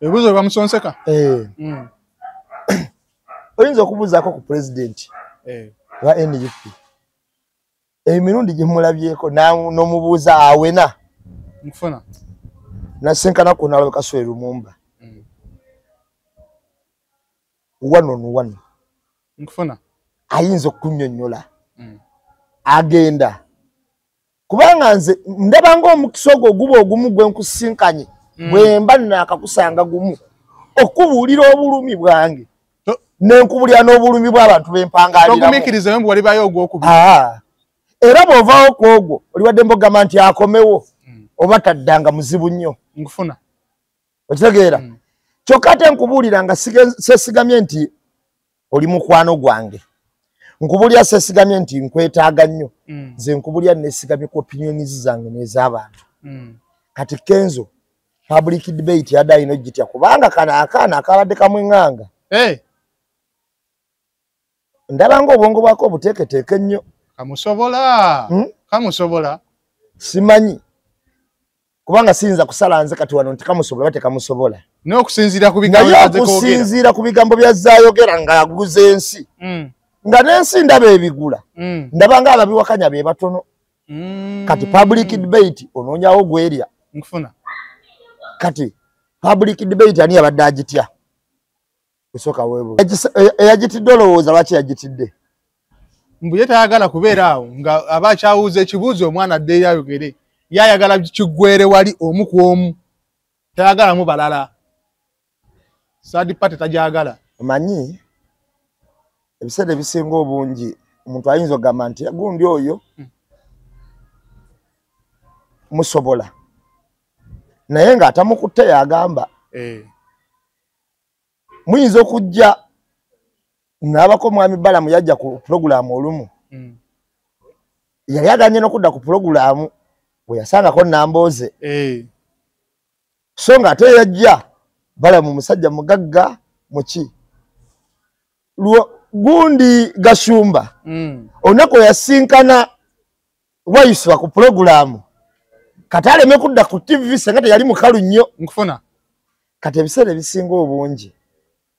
Ebibuuzo bamusonseka? Oyinza okubuuzaako ku pulezidenti wa NUP. Emirundi gye mulabyeko n'omubuuza awena. Nkufuna. Nasinkana ku nalabika Kasule Lumumba. One on one. Nkufuna. Ayinza okunnyonnyola. Agenda. Kubanga nze ndaba ng'omukisa ogwo guba ogumu gwe nkusinkanye. Bwe mba naakakusanga gumu. Okubuulira obulumi bwange. Ne nkubulira n'obulumi bw'abantu b'empangaliramu. Togumiikiriza mbu walibayo ogwokubiri. Era bw'ovaawo ku ogwo oliwadde mbogamba nti akomewo. Oba taddanga muzibu nnyo. Nkufuna. Okitegeera? Kyokka ate nkubuulira nga seesigamye nti oli mukwano gwange. Nkubuulira seesigamye nti nkwetaaga nnyo. Nze nkubuulira neesigamye ku opinions zange n'ez'abantu. Kati Kenzo public debate yadde alina ogitya kubanga kano akaana akabadde kamweŋŋanga. Ndaba ng'obwongo bwako obuteeketeeke ennyo. Kamusobola. Kamusobola. Simanyi. Kubanga siyinza kusala nze kati wano nti kamusobola oba tekamusobola. N'okusinziira ku bigambo Naye okusinziira ku bigambo by'azzaayogera ng'aguza ensi. Nga n'ensi ndaba ebigula. Ndaba ng'ababiwakanya be batono. Kati public debate onoonyawo gwerya. Nkufuna. Kati public debate ani yabadde agitya? Kusooka weebuuze. Eyagitidde olowooza lwaki yagitidde? Mbu ye tayagala kubeera awo nga aba akyawuuza ekibuuzo omwana adde eri ayogere. Ye ayagala kiggwere wali omu ku omu. Tayagalamu balala. Third party tajagala. Omanyi ebiseera ebisinga obungi omuntu ayinza okugamba nti gundi oyo musobola. Naye ng'atamukutte yagamba. Muyinza okujja n'abako mwami Balamu yajja ku pulogulaamu olumu. Yali aganye n'okudda ku pulogulaamu bwe yasangako Nambooze. So ng'ate yajja Balamu musajja mugagga muki. Gundi Gashumba. Olunaku yasinkana Waiswa ku pulogulaamu. Kati aleme kudda ku TV senga teyali mukalu nnyo. Nkufuna. Kati ebiseera ebisinga obungi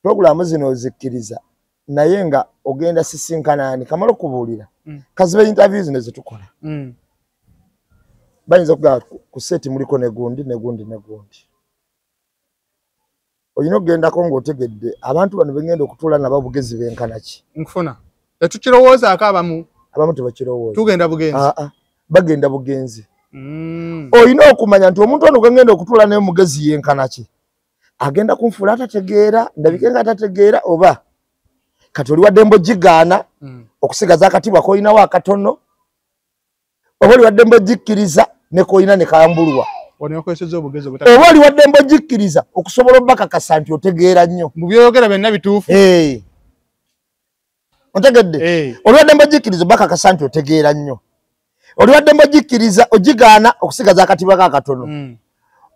pulogulaamu zino ozikkiriza naye nga ogenda sisinkana ani kamala okubuulira. Kazibe interviews zino ze tukola. Bayinza okugamba ku seti muliko ne gundi ne gundi ne gundi. Olina okugendako ng'otegedde abantu bano bengenda okutuula nabo obugezi benkana ki. Nkufuna. Tetukirowoozaako abamu. Abamu tebakirowooza. Tugenda bugenzi. Bagenda bugenzi. Olina okumanya nti omuntu ono gwengenda okutuula naye mugezi yenkana ki. Agenda kunfuula atategeera, ndabike nga atategeera oba. Kati oli waddembe ogigaana okusigaza akatibwa k'olinawo akatono, oba oli waddembe ogikkiriza ne k'olina ne kambulwa. Oba oli waddembe ogikkiriza okusobola obbakakasa nti otegeera nnyo. Mu by'oyogera byonna bituufu. Otegedde? Oli waddembe ogikkiriza obbakakasa nti otegeera nnyo. Oli waddembe ogikkiriza ogigaana okusigaza akatibwa ko akatono.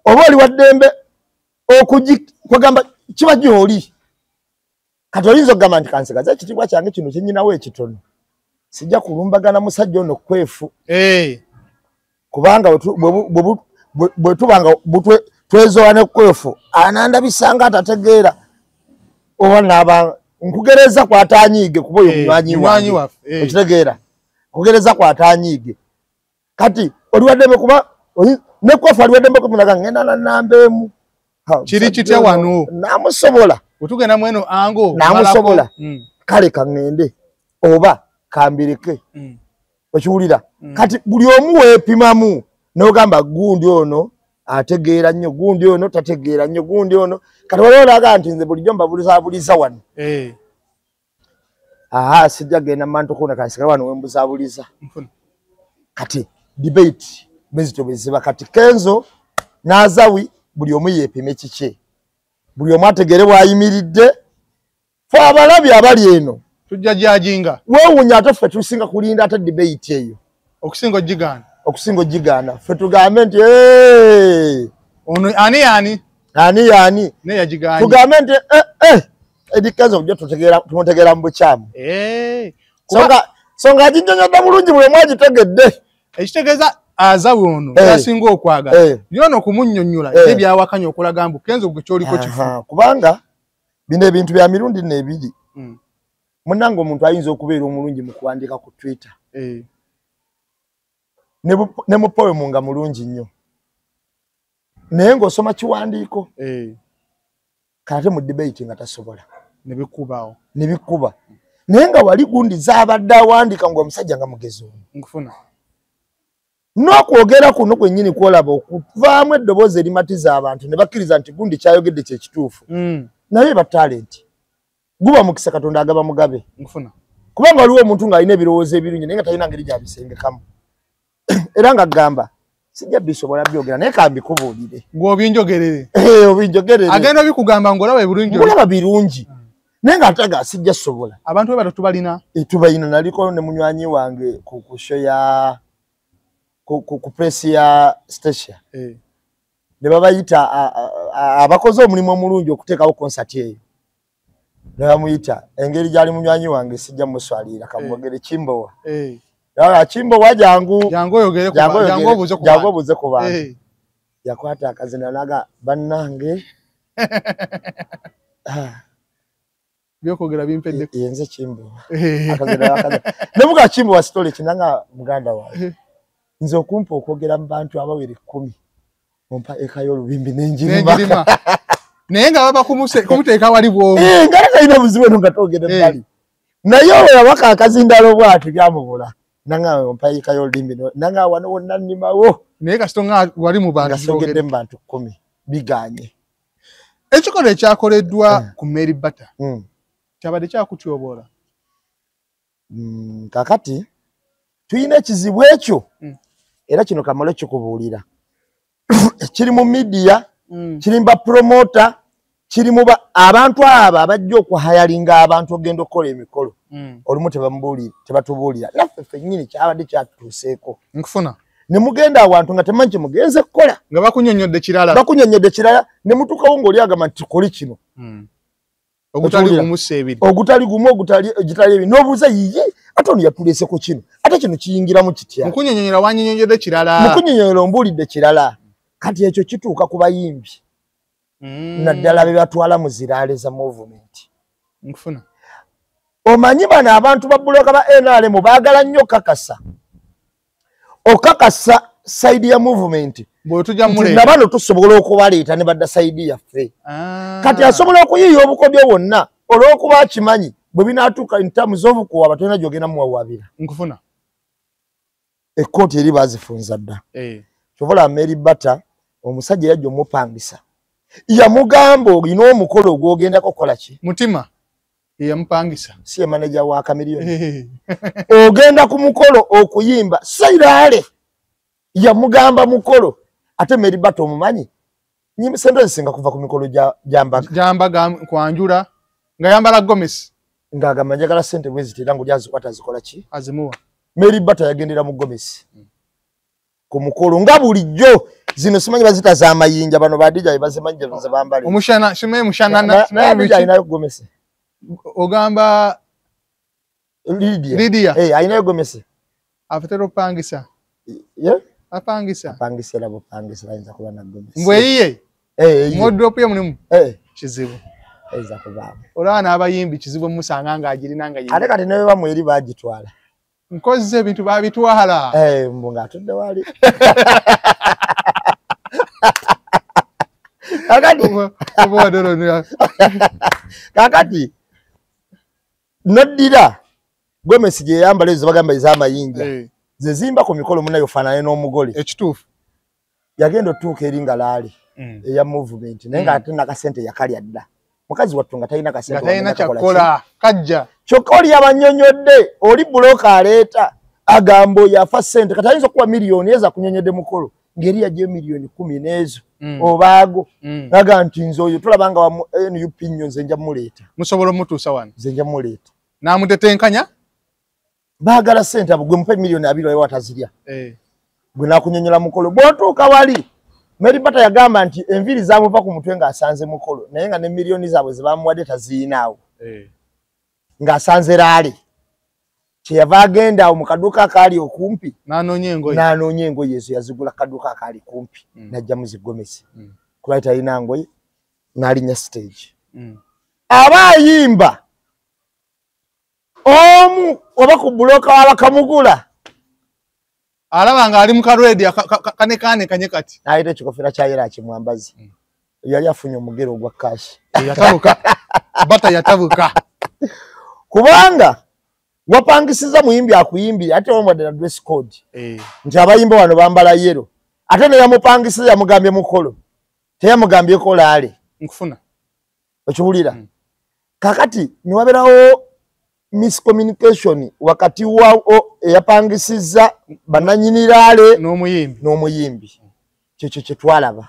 Oba oli waddembe kwegamba kiba gy'oli. Kati oyinza okugamba nti kansigaze ekitiibwa kyange kino kye nnyinawo ekitono. Sijja kulumbagana musajja ono kwefu. Kubanga bwe tuba nga twezoola ne kwefu, anandabisanga atategeera. Oba n'aba nkugereza kw'atanyiige kuba oyo munywanyi wange. Okitegeera? Nkugereza kw'atanyiige. Kati oli waddembe kuba ne kwefu ali waddembe okumunaga ngenda na nnamba emu. Kiri kitya wano? Namusobola. Otugenda mweno ango. Namusobola. Kale kaŋŋende oba kambireke. Okiwulira? Kati buli omu weepimamu n'ogamba gundi ono ategeera nnyo, gundi ono tategeera nnyo, gundi ono. Kati waliwo olaga nti nze bulijjo mbabulizaabuliza wano. Sijja genda mantukuna kansigale wano we mbuzaabuliza. Kati debate bwe zityo bwe ziba. Kati Kenzo n'Azawi buli omu yeepime kikye. Buli omu ategeere bw'ayimiridde. Ffe abalabi abali eno tujja jajinga. Weewuunya ate ffe tusinga kulinda ate debate eyo. Okusinga ogigaana. Okusinga ogigaana ffe tugambe nti ono ani yani ani yani naye yagigaanye, tugambe nti Eddy Kenzo bulijjo tumutegeera mu bukyamu. Songa aginnyonnyodde bulungi buli omu agitegedde. Ekitegeeza Azawi ono yasinga okwagala yono okumunnyonnyola ye byawakanya okulaga mbu Kenzo gwe kyoliko kifu. Kubanga bino ebintu bya mirundi n'ebiri. Munnange omuntu ayinza okubeera omulungi mu kuwandiika ku Twitter ne mu poem nga mulungi nnyo, naye ng'osoma kiwandiiko kate mu debate nga tasobola ne bikubaawo ne bikuba, naye nga wali gundi zaabadde awandiika ng'omusajja nga mugezi ono. Nkufuna n'okwogera kuno kwennyini kwolaba okuvaamu eddoboozi erimatiza abantu ne bakkiriza nti gundi kyayogedde kye kituufu. Naye ba talent guba mukisa Katonda agaba mugabe. Nkufuna kubanga waliwo omuntu ng'alina ebirowoozo ebirungi naye nga talina ngeri gy'abisengekamu era ng'agamba sijja bisobola byogera naye kambikubuulire. Gwe obinjogerere. Obinjogerere. Agenda obikugamba ng'olaba ebirungi. Ng'olaba birungi. Naye ng'ate sijja sobola. Abantu be bato tubalina. Tubalina. Naliko ne munywanyi wange ku show ya ku press ya station. Ne babayita abakoze omulimu omulungi okuteekawo concert eyo. Ne bamuyita engeri gy'ali munywanyi wange sijja muswalira kamwogere Kimbowa. Kimbowa jangu. Jangu oyogere ku bantu. Jangu obuuze ku bantu. Yakwata akazina naga bannange. Byokwogera bimpedde. Yenze Kimbowa. Akazina akazina. Ne muga Kimbowa story kinanga muganda wange. Nze okumpa okwogera mu bantu abawera 10 ompa eka y'olubimbi n'enjirima. Naye nga baba kumuteeka wali bw'omu. Nga talina buzibu eno nga twogere bbali. Naye olwo yabaka akazindalo bw'ati byamubula. Nanga ompa eka y'olubimbi nanga wano wonna nnimawo. Naye kasito nga wali mu bantu. Nga sogedde mu bantu 10 biganye. Ekikolwa ekyakoleddwa ku Mary Bata kyabadde kyakutyoboola. Kakati tulina ekizibu ekyo era kino kamale kikubuulira. Kiri mu media, kiri mu ba promoter, kiri mu abantu abo abajja okuhayalinga abantu ogenda okukola emikolo. Olumu tebatubuulira. Naffe ffennyini kyabadde kyatutuuseeko. Nkufuna. Ne mugenda awantu nga temanyi kye mugenze kukola. Nga bakunnyonnyodde kirala. Bakunnyonnyodde kirala ne mutuukawo ng'oli agamba nti tukole kino. Ogutali gumu si ebiri. Ogutali gumu ogutali egitali ebiri. N'obuuza yiye ate ono yatuleese ku kino. Ate kino kiyingiramu kitya? Mukunnyonnyera wannyonnyodde kirala. Mukunnyonnyera ombuulidde kirala. Kati ekyo kituuka ku bayimbi. Naddala be batwala mu ziraale za movement. Nkufuna. Omanyi bano abantu ba buloka ba NRM baagala nnyo okakasa. Okakasa side ya movement. Bw'otujja nabano tusobola okubaleeta ne badda side yaffe. Kati asobola okuyiiya obukodyo bwonna olw'okuba akimanyi bwe binaatuuka in terms of kuwaba tolina gy'ogenda muwawaabira. Nkufuna. Ekkooti eri baazifunza dda. Kyova Mary Bata omusajja yajja omupangisa. Yamugamba olina omukolo gw'ogendako kukola ki? Mutima yamupangisa. Si ye manager wa Chameleone. Ogenda ku mukolo okuyimba Sairale. Yamugamba mukolo ate Mary Bata omumanyi sente zisinga kuva ku mikolo gya mbaga. Gya mbaga kwanjula nga yambala gomesi. Ng'agamba njagala sente bwe ziti era ng'oli azikwata azikola ki? Azimuwa. Mary Bata yagendera mu gomesi. Ku mukolo nga bulijjo zino simanyi bazita z'amayinja bano ba DJ bazimanyi ze bambala. Omushana simanyi mushana simanyi alinayo gomesi. Ogamba Lydia. Lydia. Alinayo gomesi. Afatera opangisa. Yeah? Apangisa. Apangisa era bupangisa ayinza kuba na gomesi. Mbwe iye. Wardrobe ye mulimu. Kizibu. Ayinza kubaamu. Olaba n'abayimbi kizibu musanga ng'agirina nga ye. Ate kati ne bwe bamwe eri baagitwala. Nkoze ebintu babitwala. Mbu ng'atudde wali. Kakati noddira gomesi gye yambala ezo bagamba ez'amayinja. Ze zimba ku mikolo munnayo ofaanane n'omugole. Ekituufu. Yagenda otuuka eri nga laali eya movement naye ng'ate nakasente yakalya dda. Mukazi wattu nga talina kasente. Nga talina kyakukola kajja. Kyokka oli yabannyonnyodde oli bulooka aleeta agamba oyo afa ssente kati ayinza okuwa miliyoni eza akunyonnyodde mukolo ng'eri yaggyeyo miliyoni 10 n'ezo obaago. Naga nti nze oyo tulaba nga wa NUP nnyo nze nja mmuleeta. Musobola omutuusa wano? Nze nja mmuleeta. N'amutetenkanya? Baagala ssente abo gwe mupe miliyoni 20 oyo atazirya. Gwe nakunyonyola mukolo. Bw'otuuka wali Mary Bata yagamba nti enviiri zamuva ku mutwe ng'asanze mukolo, naye nga ne miliyoni zaabwe ze bamuwadde taziyinaawo. Ng'asanze rally. Kyeyava agenda awo mu kaduuka akaali okumpi n'anoonya engoye ezo, yazigula kaduuka akaali kumpi n'ajjamu zigomesi. Kuba talina ngoye n'alinnya stage. Aba ayimba omu oba ku buloka w'abakamugula alaba nga ali mu karedi kanekaanekanye kati n'ayita ekikofiira kya yera akimwambazi. Yali afunye omugero ogwa kashi. Yatabuka. Bata yatabuka. Kubanga wapangisiza muyimbi akuyimbira ate wamwadde na dress code. Nti abayimba wano bambala yero. Ate ne yamupangisiza yamugambye mukolo. Teyamugambyeko laale. Nkufuna. Okiwulira? Kakati ne wabeerawo miscommunication wakati wa eyapangisiza bannannyini laale n'omuyimbi. Kyekyo kye twalaba.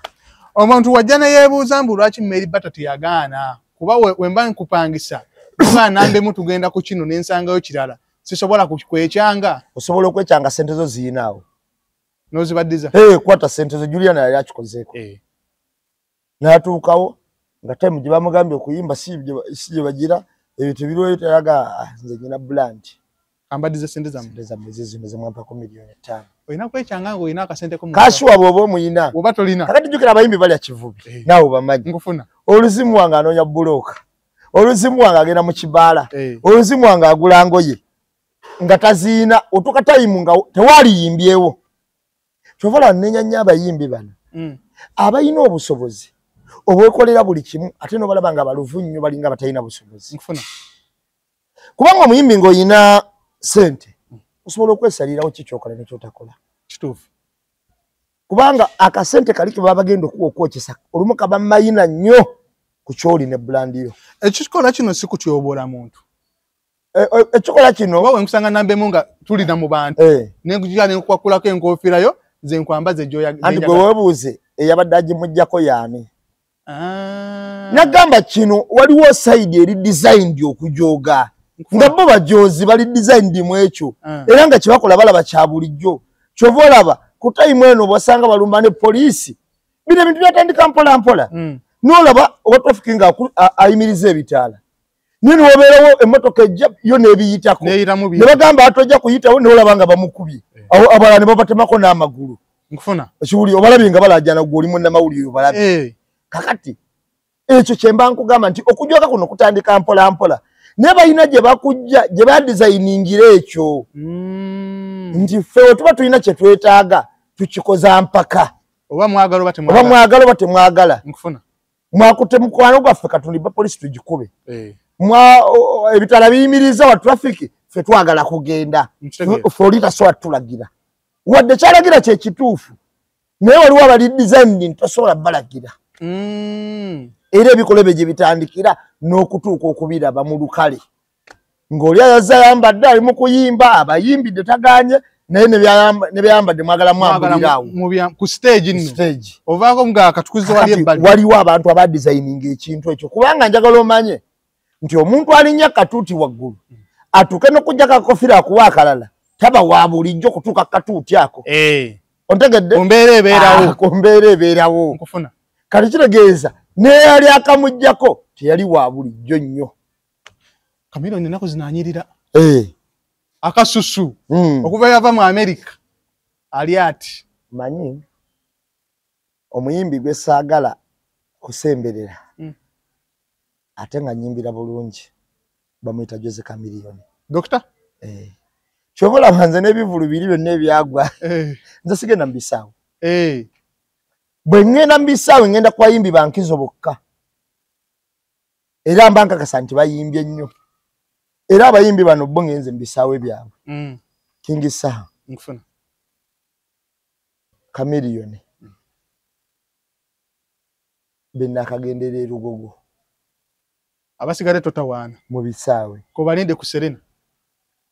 Omuntu wajja ne yeebuuza mbu lwaki Mary Bata teyagaana, kuba wemba nkupangisa kuba nambemu tugenda ku kino n'ensangayo kirala, sisobola kwekyanga. Osobola okwekyanga ssente zo ziyinaawo n'ozibaddiza. Kwata ssente zo. Juliana yali akikozeeko. N'atuukawo nga time gye bamugambye okuyimba si gye bagira ebyo tebiriwo, teraga nze nyina brand. Ambaddiza ssente zammwe. Ssente zammwe zizino ze mwampako 5,000,000. Olina kwekyanga ng'olina akasente ko mu Kashi wabwe oba omuyina. Oba tolina. Kakati jjukira abayimbi balya kivubi. Naawe obamanyi. Nkufuna. Oluzimu wange anoonya bulooka. Oluzimu wange agenda mu kibaala. Oluzimu wange agula ngoye. Nga taziina, otuuka tayimu nga tewaliyimbyewo. Kyova olaba nnenya nnyo abayimbi bano. Abalina obusobozi obwekolera buli kimu, ate n'obalaba nga baluvu nnyo, balinga batalina busobozi. Nkufuna. Kubanga omuyimbi ng'olina ssente, osobola okwesalirawo ki ky'okola ne ky'otakola. Kituufu. Kubanga akasente kali ke baba bagenda okuwa okwokyesa, olumu kaba mayina nnyo ku ky'oli ne brand yo. Ekikola kino si kutyoboola muntu. Ekikola kino oba wenkusanga nambemu nga tulina mu bantu. Ne nkujja ne nkukwakulako enkofiira yo, nze nkwambaze gy'oyagala. Anti gwe weebuuze eyabadde agimuggyako y'ani? Nagamba kino waliwo side eri designed okujooga. Nga bo bajoozi bali designed mu ekyo. Era nga kye bakola balaba kya bulijjo. Ky'ova olaba ku time eno bw'osanga balumba ne poliisi. Bino ebintu byatandika mpola mpola. N'olaba owa traffic nga ayimiriza ebitaala. Naye ne wabeerawo emmotoka ejja yo n'ebiyitako. Ne bagamba atojja kuyitawo, n'olaba nga bamukubye. Abalala ne babatemako n'amagulu. Nkufuna. Ekiwuli obalabye nga balaajana gwe oli munnamawulire obalabye. Kakati ekyo kye mba nkugamba nti okujooga kuno kutandika mpola mpola. Naye balina gye bakujja gye badizayiningira ekyo. Nti ffe tuba tulina kye twetaaga tukikoza mpaka. Oba mwagala oba temwagala. Oba mwagala oba temwagala. Nkufuna. Mwakutte mukwano gwaffe katulimba poliisi tugikube. Ebitala biyimiriza wa traffic ffe twagala kugenda. Ffe oli tasobola tulagira. Wadde kyalagira kye kituufu. Naye waliwo abali designed nti tosobola balagira. Era ebikolwa ebyo gye bitandikira n'okutuuka okubiraba mu lukale. Ng'oli ayazza ayambadde ali mu kuyimba, abayimbidde tagaanye, naye ne byayambadde mwagala mwambulira awo. Ku stage nno. Stage. Ovaako nga akatukuze wali ebbali. Waliwo abantu abadizayininga ekintu ekyo. Kubanga njagala omanye nti omuntu alinnya katuuti waggulu atuuke n'okuggyako akakofiira akuwa akalala, taba wa bulijjo kutuuka katuuti ako. Ontegedde? Ku mbeera ebeerawo. Ku mbeera ebeerawo. Nkufuna. Kati kitegeeza n'eyali akamuggyako teyali wa bulijjo nnyo. Chameleone ennaku zino anyirira. Akasusu. Okuva yava mu America ali ati. Manyi omuyimbi gwe saagala kusemberera. Ate nga nnyimbira bulungi bamuyita Jose Chameleone. Doctor? Ky'oba olaba nze n'ebivvulu biri byonna ebyagwa. Nze sigenda mu bisaawe. Bwe ŋŋenda mu bisaawe ŋŋenda ku bayimbi ba nkizo bokka. Era mba nkakasa nti bayimbye nnyo. Era abayimbi bano bo ŋŋenze mu bisaawe byabwe. King Saha. Nkufuna. Chameleone. Be naakagendera e Lugogo. Abasigale totawaana. Mu bisaawe. Kobalinde ku Serena.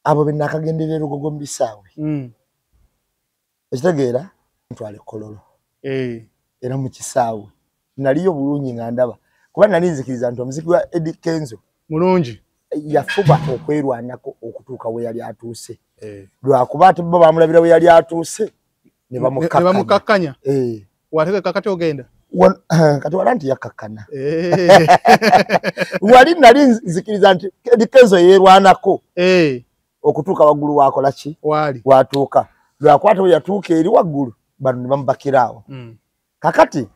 Abo be naakagendera e Lugogo mu bisaawe. Okitegeera? Ntwale Kololo. Era mu kisaawe. Naliyo bulungi nga ndaba. Kuba nali nzikiriza nti omuziki wa Eddy Kenzo mulungi. Yafuba okwerwanako okutuuka we yali atuuse. Lwakuba ate bo bamulabira we yali atuuse Ne bamukakkanya. Wategeka kati ogenda kati wala nti yakkakkana. Wali nali nzikiriza nti Eddy Kenzo yeerwanako okutuuka waggulu wakola ki watuuka lwakwata bwe yatuuka eri waggulu bano ne bamubakiraawo. Kakati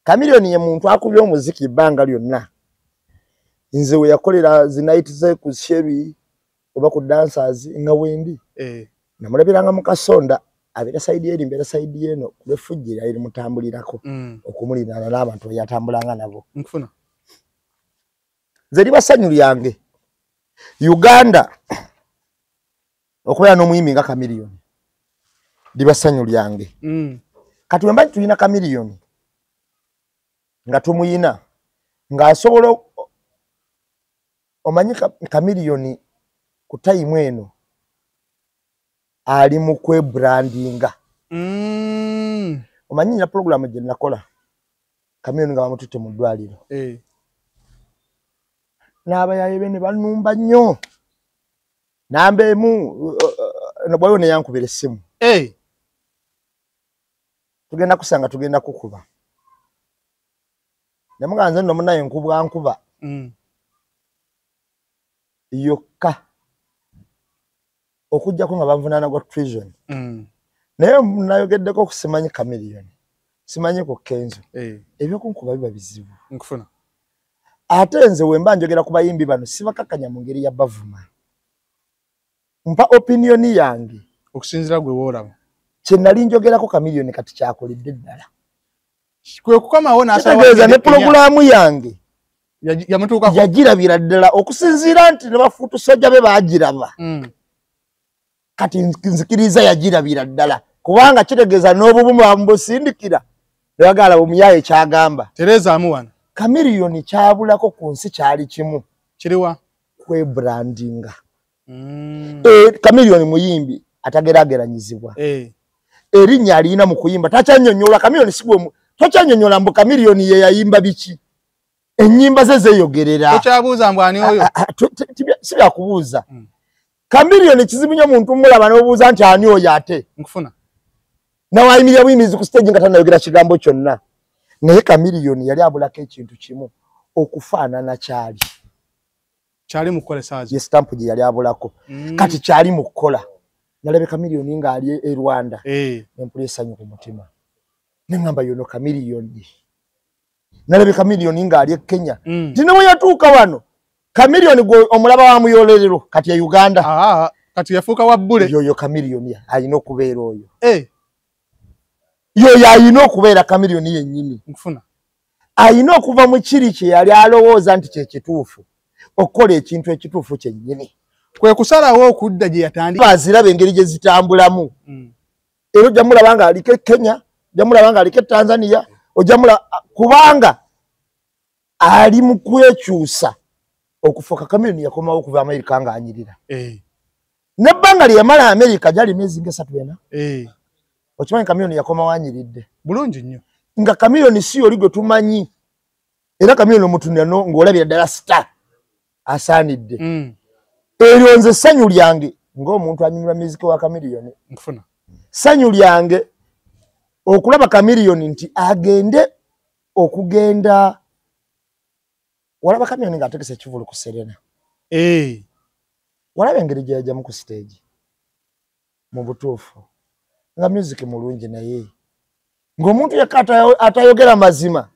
Chameleone ye muntu akubye omuziki ebbanga lyonna. Nze we yakolera zi night ze ku Sherry oba ku dancers nga wendi. Namulabiranga mu kasonda abeera side eri mbeera side eno kulw'effujjo lyali limutambulirako okumuliraana n'abantu be yatambulanga nabo. Nkufuna. Nze liba ssanyu lyange Uganda okubeera n'omuyimbi nga Chameleone liba ssanyu lyange. Kati bwe mba tulina Chameleone nga tumuyina ng'asobola omanyi Chameleone ku tayimu eno ali mu kwebrandinga. Omanyi nina pulogulaamu gye nakola Chameleone nga bamututte mu ddwaliro. N'abayaye be ne banumba nnyo. Namba emu waliwo ne yankubira essimu. Tugenda kusanga tugenda kukuba. Ne mugamba nze nno munnaye nkubwa nkuba. Yokka okuggyako nga banvunaana gwa treason. Naye nayogeddeko ku simanyi Chameleone, simanyi ku Kenzo. Ebyokunkuba biba bizibu. Nkufuna. Ate nze we mba njogera ku bayimbi bano sibakakkanya mu ngeri ya bavuma. Mpa opinion yange. Okusinziira gwe woolaba. Kye nali njogerako Chameleone kati kyakoledde ddala. Kwe kukomawo n'asalawo Kitegeeza ne pulogulaamu yange yamutuukako. Yagirabira ddala okusinziira nti ne bafuutu sojja be baagiraba. Kati nzikiriza yagirabira ddala kubanga kitegeeza n'obubumu bamubusindikira ne bagala omuyaye kyagamba. Terezaamu wano. Chameleone kyabulako ku nsi kyali kimu. Kiriwa? Kwebrandinga. Chameleone muyimbi atageraageranyizibwa. Erinnya alina mu kuyimba takyanyonnyola. Chameleone si gwe tokyanyonnyola mbu Chameleone ye yayimba biki. Ennyimba ze zeeyogerera. Tokyabuuza mbu ani oyo? Si byakubuuza. Chameleone kizibu nnyo omuntu mulaba n'obuuza nti ani oyo ate. Nkufuna. Nawayimirira buyimirizi ku stage nga tannayogera kigambo kyonna. Naye Chameleone yali abulako ekintu kimu okufaanana kyali. Kyali mu kukola essaawa Ye stamp gye yali abulako. Kati kyali mu kukola. Nalabye Chameleone ng'ali e Rwanda. Ne mpulira essanyu ku mutima. Ne ŋŋamba yono Chameleone. Nalabye Chameleone ng'ali e Kenya. Nti ne bwe yatuuka wano Chameleone gwe omulaba wa muyolerero kati e Uganda. Kati yafuuka wa bbule. Yoyo Chameleone alina okubeera oyo. Yoyo alina okubeera Chameleone yennyini. Nkufuna. Alina okuva mu kiri kye yali alowooza nti kye kituufu okukola ekintu ekituufu kyennyini. Kwe kusalawo okudda gye yatandika. Baziraba engeri gye zitambulamu. Era ojja mulaba nga aliko e Kenya, ojja mulaba nga aliko e Tanzania, ojja mulaba kubanga ali mu kwekyusa okufuuka Chameleone yakomawo okuva Amerika ng'anyirira. N'ebbanga lye yamala Amerika gyali myezi ng'esatu ena. Okimanyi Chameleone yakomawo anyiridde. Bulungi nnyo. Nga Chameleone si oli gwe tumanyi. Era Chameleone omutunula ng'olabira ddala star asaanidde. Eryo nze ssanyu lyange ng'omuntu anyumirwa muziki wa Chameleone. Nkufuna. Ssanyu lyange okulaba Chameleone nti agende okugenda walaba Chameleone ng'ategese ekivvulu ku Serena. Walaba engeri gye yajjamu ku stage mu butuufu nga music mulungi naye ng'omuntu yekka atayogera mazima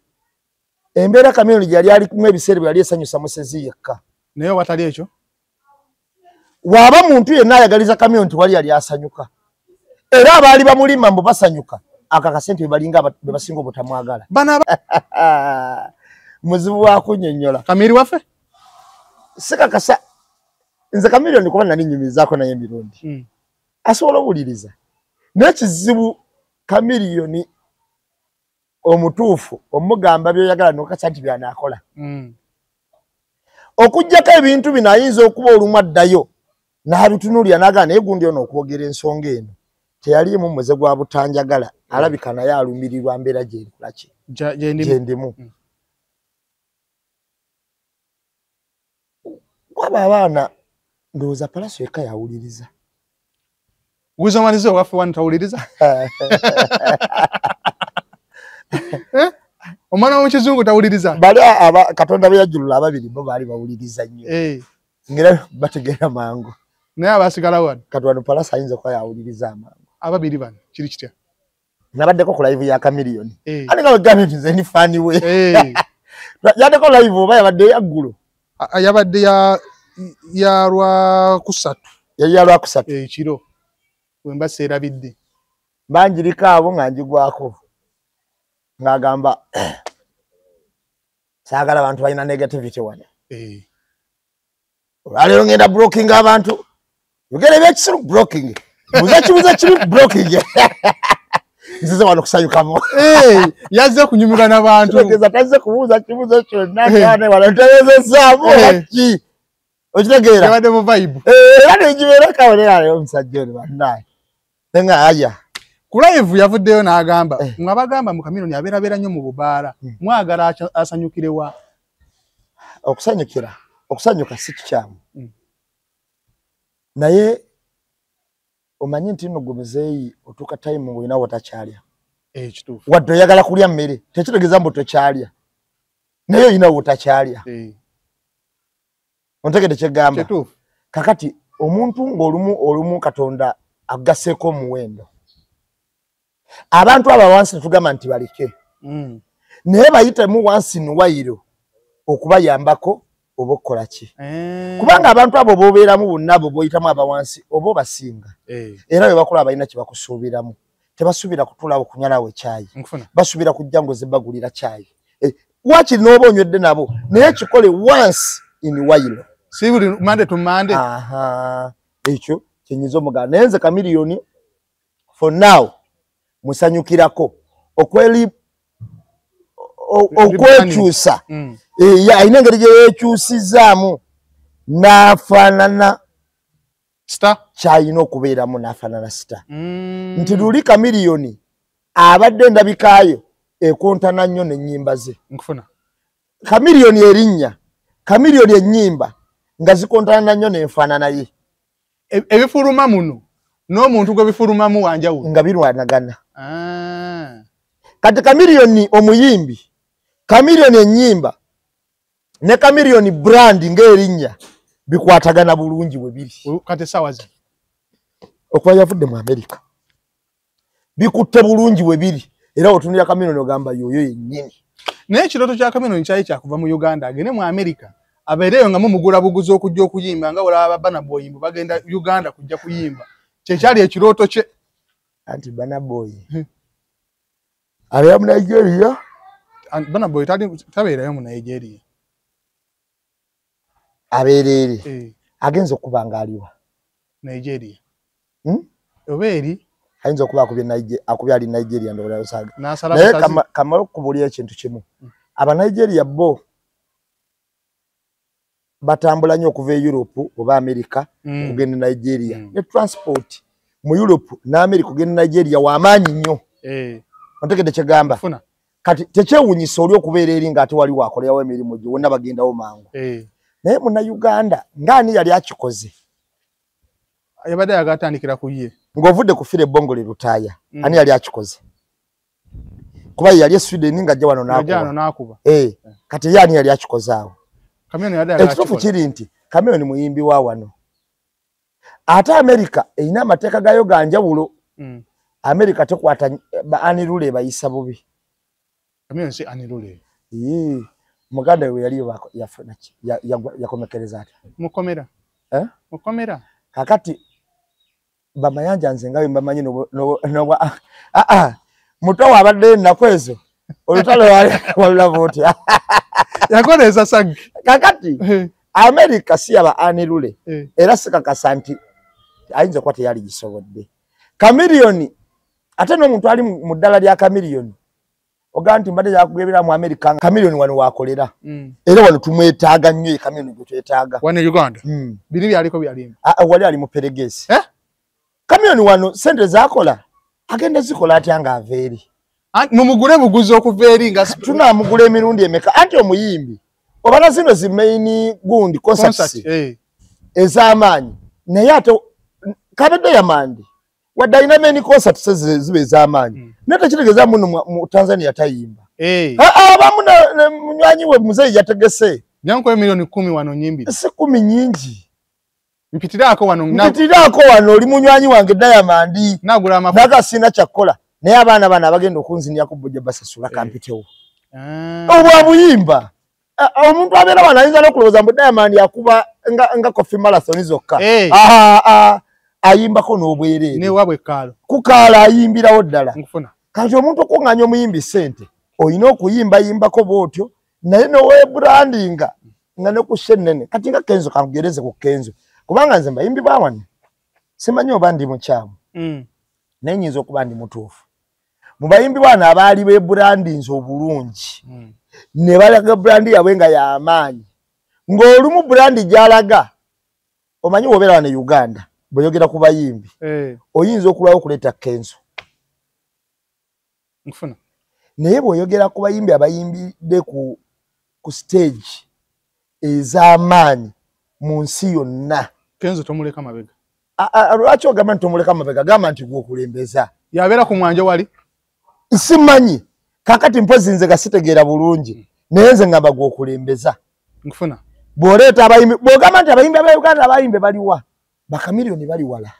embeera Chameleone gye yali alimu ebiseera bwe yali esanyusa Musezi yekka. Naye watali ekyo waba muntu yenna ayagaliza Chameleone nti wali yali asanyuka era abaali bamulima mbu basanyuka akakase nti bebalinga be basinga obutamwagala. Muzibu wa kunnyonnyola. Kamiri waffe? Sikakasa nze Chameleone kuba nali nnyumizaako naye emirundi. Asobola owuliriza. Naye kizibu Chameleone omutuufu omugamba by'oyagala n'okakasa nti by'anaakola. Okuggyako ebintu bino ayinza okuba olumu addayo n'abitunuulira n'agamba naye gundi ono okwogera ensonga eno teyaliimu muze gwa butanjagala alabika naye alumirirwa mbeera gy'enkola ki gye ndimu. Waba abaana ndowooza Palaso yekka yawuliriza. Wizomalize waffe wano tawuliriza. Omwana w'omukizungu tawuliriza. Bali Katonda bwe yajjulula ababiri bo baali bawuliriza nnyo. Ngera bategeera mangu. Naye abasigala wano. Kati wano Palasa ayinza okuba yawuliriza amangu. Ababiri bano kiri kitya? Nabaddeko ku live ya Chameleone. Ani nga bagambye nti nze ndi fan we. Yaddeko live oba yabadde yaggulo? Yabadde ya Lwakusatu. Yali ya Lwakusatu. Ekiro. Wemba seerabidde. Banjiriko abo nga njigwako. Ng'agamba saagala abantu balina negativity wano. Olwaleero ngenda blocking abantu. Yogera ebyekisiru blocking. Buuza kibuuzo kibi blocking. Nzize wano kusanyukamu. Yazze kunyumirwa n'abantu. Kitegeeza tazze kubuuza kibuuzo kyonna wano ntereezezaamu ki? Okitegeera? Yabadde mu vibe. Era negibeerako awo naye omusajja ono bannaye. Naye nga aya. Ku live yavuddeyo n'agamba mwabagamba mu Chameleone abeerabeera nnyo mu bubaala. Mwagala asanyukire wa? Okusanyukira. Okusanyuka si kikyamu. Naye omanyi nti nno gwe muzeeyi otuuka time ng'olina wotakyalya. Kituufu. Wadde oyagala kulya mmere tekitegeeza mbu tokyalya. Naye olina wotakyalya. Ontegedde kye ggamba? Kituufu. Kakati omuntu ng'olumu olumu Katonda agasseeko omuwendo. Abantu abo wansi tetugamba nti baleke. Naye bayitemu wansi nuwayiro okubayambako oba okukola ki. Kubanga abantu abo b'obeeramu bonna abo b'oyitamu abawansi oba obasinga. Era bwe bakola balina kye bakusuubiramu. Tebasuubira kutuula okunywa naawe caayi. Basuubira kujja ng'ozze bagulira caayi. Waakiri n'oba onywedde nabo naye kikole once in while. Si buli Monday to Monday. Ekyo kye nnyinza omugamba. Naye nze Chameleone for now musanyukirako okwekyusa. Alina engeri gye yeekyusizaamu n'afaanana star ky'alina okubeeramu n'afaanana star. Nti luli Chameleone abadde endabikaayo ekontana nnyo n'ennyimba ze. Chameleone erinnya, Chameleone ennyimba nga zikontana nnyo n'enfaanana ye. Ebifuluma muno n'omuntu gwe bifulumamu wanjawulo. Nga birwanagana. Kati Chameleone omuyimbi, Chameleone ennyimba ne Chameleone brand ng'erinnya bikwatagana bulungi bwe biri. Kati essaawa zino okuba yavudde mu America bikutte bulungi bwe biri era otunulira Chameleone ogamba yoyo yennyini. Naye ekirooto kya Chameleone kyali kyakuva mu Uganda agende mu America abeereyo nga mumugula buguzi okujja okuyimba nga olaba Burna Boy mbu bagenda Uganda kujja kuyimba. Kyekyali ekirooto kye. Anti Burna Boy abeera mu Nigeria. Burna Boy tabeerayo mu Nigeria. Abeera eri. Agenza okuba ng'aliwa? Nigeria. Oba eri? Ayinza okuba akubye ali Nigeria ndowooza. Naye kamala okukubuulira ekintu kimu. Abanigeria bo batambula nnyo okuva e Europe oba America okugenda Nigeria. Ne transport mu Europe ne America okugenda Nigeria w'amaanyi nnyo. Ontegedde kye ggamba? Kati tekyewuunyisa oli okubeera eri ng'ate waliwo akolerawo emirimu gye wonna bagendawo mangu. Naye munnayuganda ng'ani yali akikoze? Yabadde ayagala atandikira ku ye. Ng'ovudde ku Fire Bongole Lutaaya, ani yali akikoze? Kuba ye yali e Sweden ng'ajja wano n'akuba. Kati ye ani yali akikoze awo? Ekituufu kiri nti Chameleone muyimbi wa wano. Ate America erina amateeka gaayo ga njawulo. America tekwata ba anirule bayisa bubi. Chameleone si anirule. Muganda we yali yakomekereza atya? Mukomera. Mukomera. Kakati bamayanja nze nga mbamanyi nobwa muto wabadde ennaku ezo olutalo walulaba otya? Yakoleza sagi. Kakati America si yaba anirule era sikakasa nti ayinza okuba teyali gisobodde. Chameleone ate n'omuntu ali mu ddala lya Chameleone ogamba nti mbadde yakugebera mu America, Chameleone wano wakolera. Era wano tumwetaaga nnyo ye Chameleone gwe twetaaga. Wano e Uganda? Biri byaliko byalimba. Wali ali mu Peregesi. Chameleone wano sente zaakola agenda zikola atya ng'ava eri? Mumugule buguzi okuva eri nga tunaamugula emirundi emeka? Anti omuyimbi oba na zino zi main gundi concerts ez'amaanyi naye ate kabe Diamond Wadde alina many concerts ziba ez'amaanyi, naye tekitegeeza muno mu Tanzania tayimba. Abamu munywanyi we muzeeyi yategese. Nyankuwe 10,000,000 wano nyimbire. Si 10 nyingi. Mpitiraako wano. Mpitiraako wano, oli munywanyi wange Diamond. Nagula amafuta. Naga sina kyakukola. Naye abaana bano abagenda okunzinira ku bujja basasula kampitewo. Obwa buyimba. Omuntu abeera wano ayinza n'okulowooza mbu Diamond yakuba nga Coffee Marathon zokka. Ayimbako n'obwereere. Ne waabwe kaalo. Ku kaalo ayimbirawo ddala. Nkufuna. Kati omuntu okuŋŋaanya omuyimbi ssente, olina okuyimbayimbako bw'otyo, naye n'oweebrandinga nga ne ku ssennene. Kati nga Kenzo, kankugereze ku Kenzo. Kubanga nze mbayimbi ba wano, simanyi oba ndi mukyamu. Naye nnyinza okuba ndi mutuufu. Mu bayimbi bano abaali beebrandinze obulungi, ne balaga brand yaabwe nga y'amaanyi. Ng'olumu brand gy'alaga, omanyi bw'obeera wano e Uganda, bw'oyogera ku bayimbi, oyinza okulwawo okuleeta Kenzo. Nkufuna. Naye bw'oyogera ku bayimbi abayimbidde ku stage ez'amaanyi mu nsi yonna, Kenzo tomuleka mabega. Lwaki ogamba nti tomuleka mabega? Gamba nti gw'okulembeza. Yabeera ku mwanja wali? Simanyi. Kaakati mpozi nze nga sitegeera bulungi, naye nze ngamba gw'okulembeza. Nkufuna. Bw'oleeta abayimbi, bw'ogamba nti abayimbi aba Uganda abayimbi baliwa, Bakamiliyoni bali wala.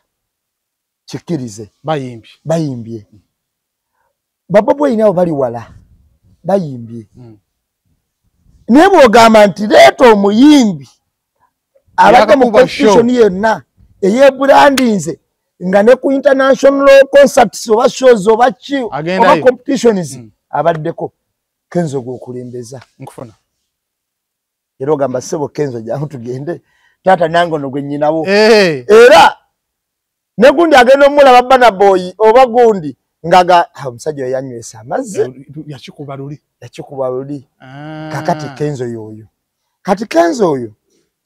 Kikkirize. Bayimbye. Bayimbye. Babobi Wine abo bali wala. Bayimbye. Naye bw'ogamba nti leeta omuyimbi abadde mu competition yenna eyeebrandinze nga ne ku international concerts oba shows oba ki oba competitions abaddeko, Kenzo gw'okulembeza. Nkufuna. Era ogamba ssebo Kenzo jangu tugende, taata nange ono gwe nnyinawo. Era ne gundi agenda omulaba Burna Boy oba gundi ngaga omusajja oyo yanywesa amazzi. Yakikuba luli. Yakikuba luli. Kakati Kenzo y'oyo. Kati Kenzo oyo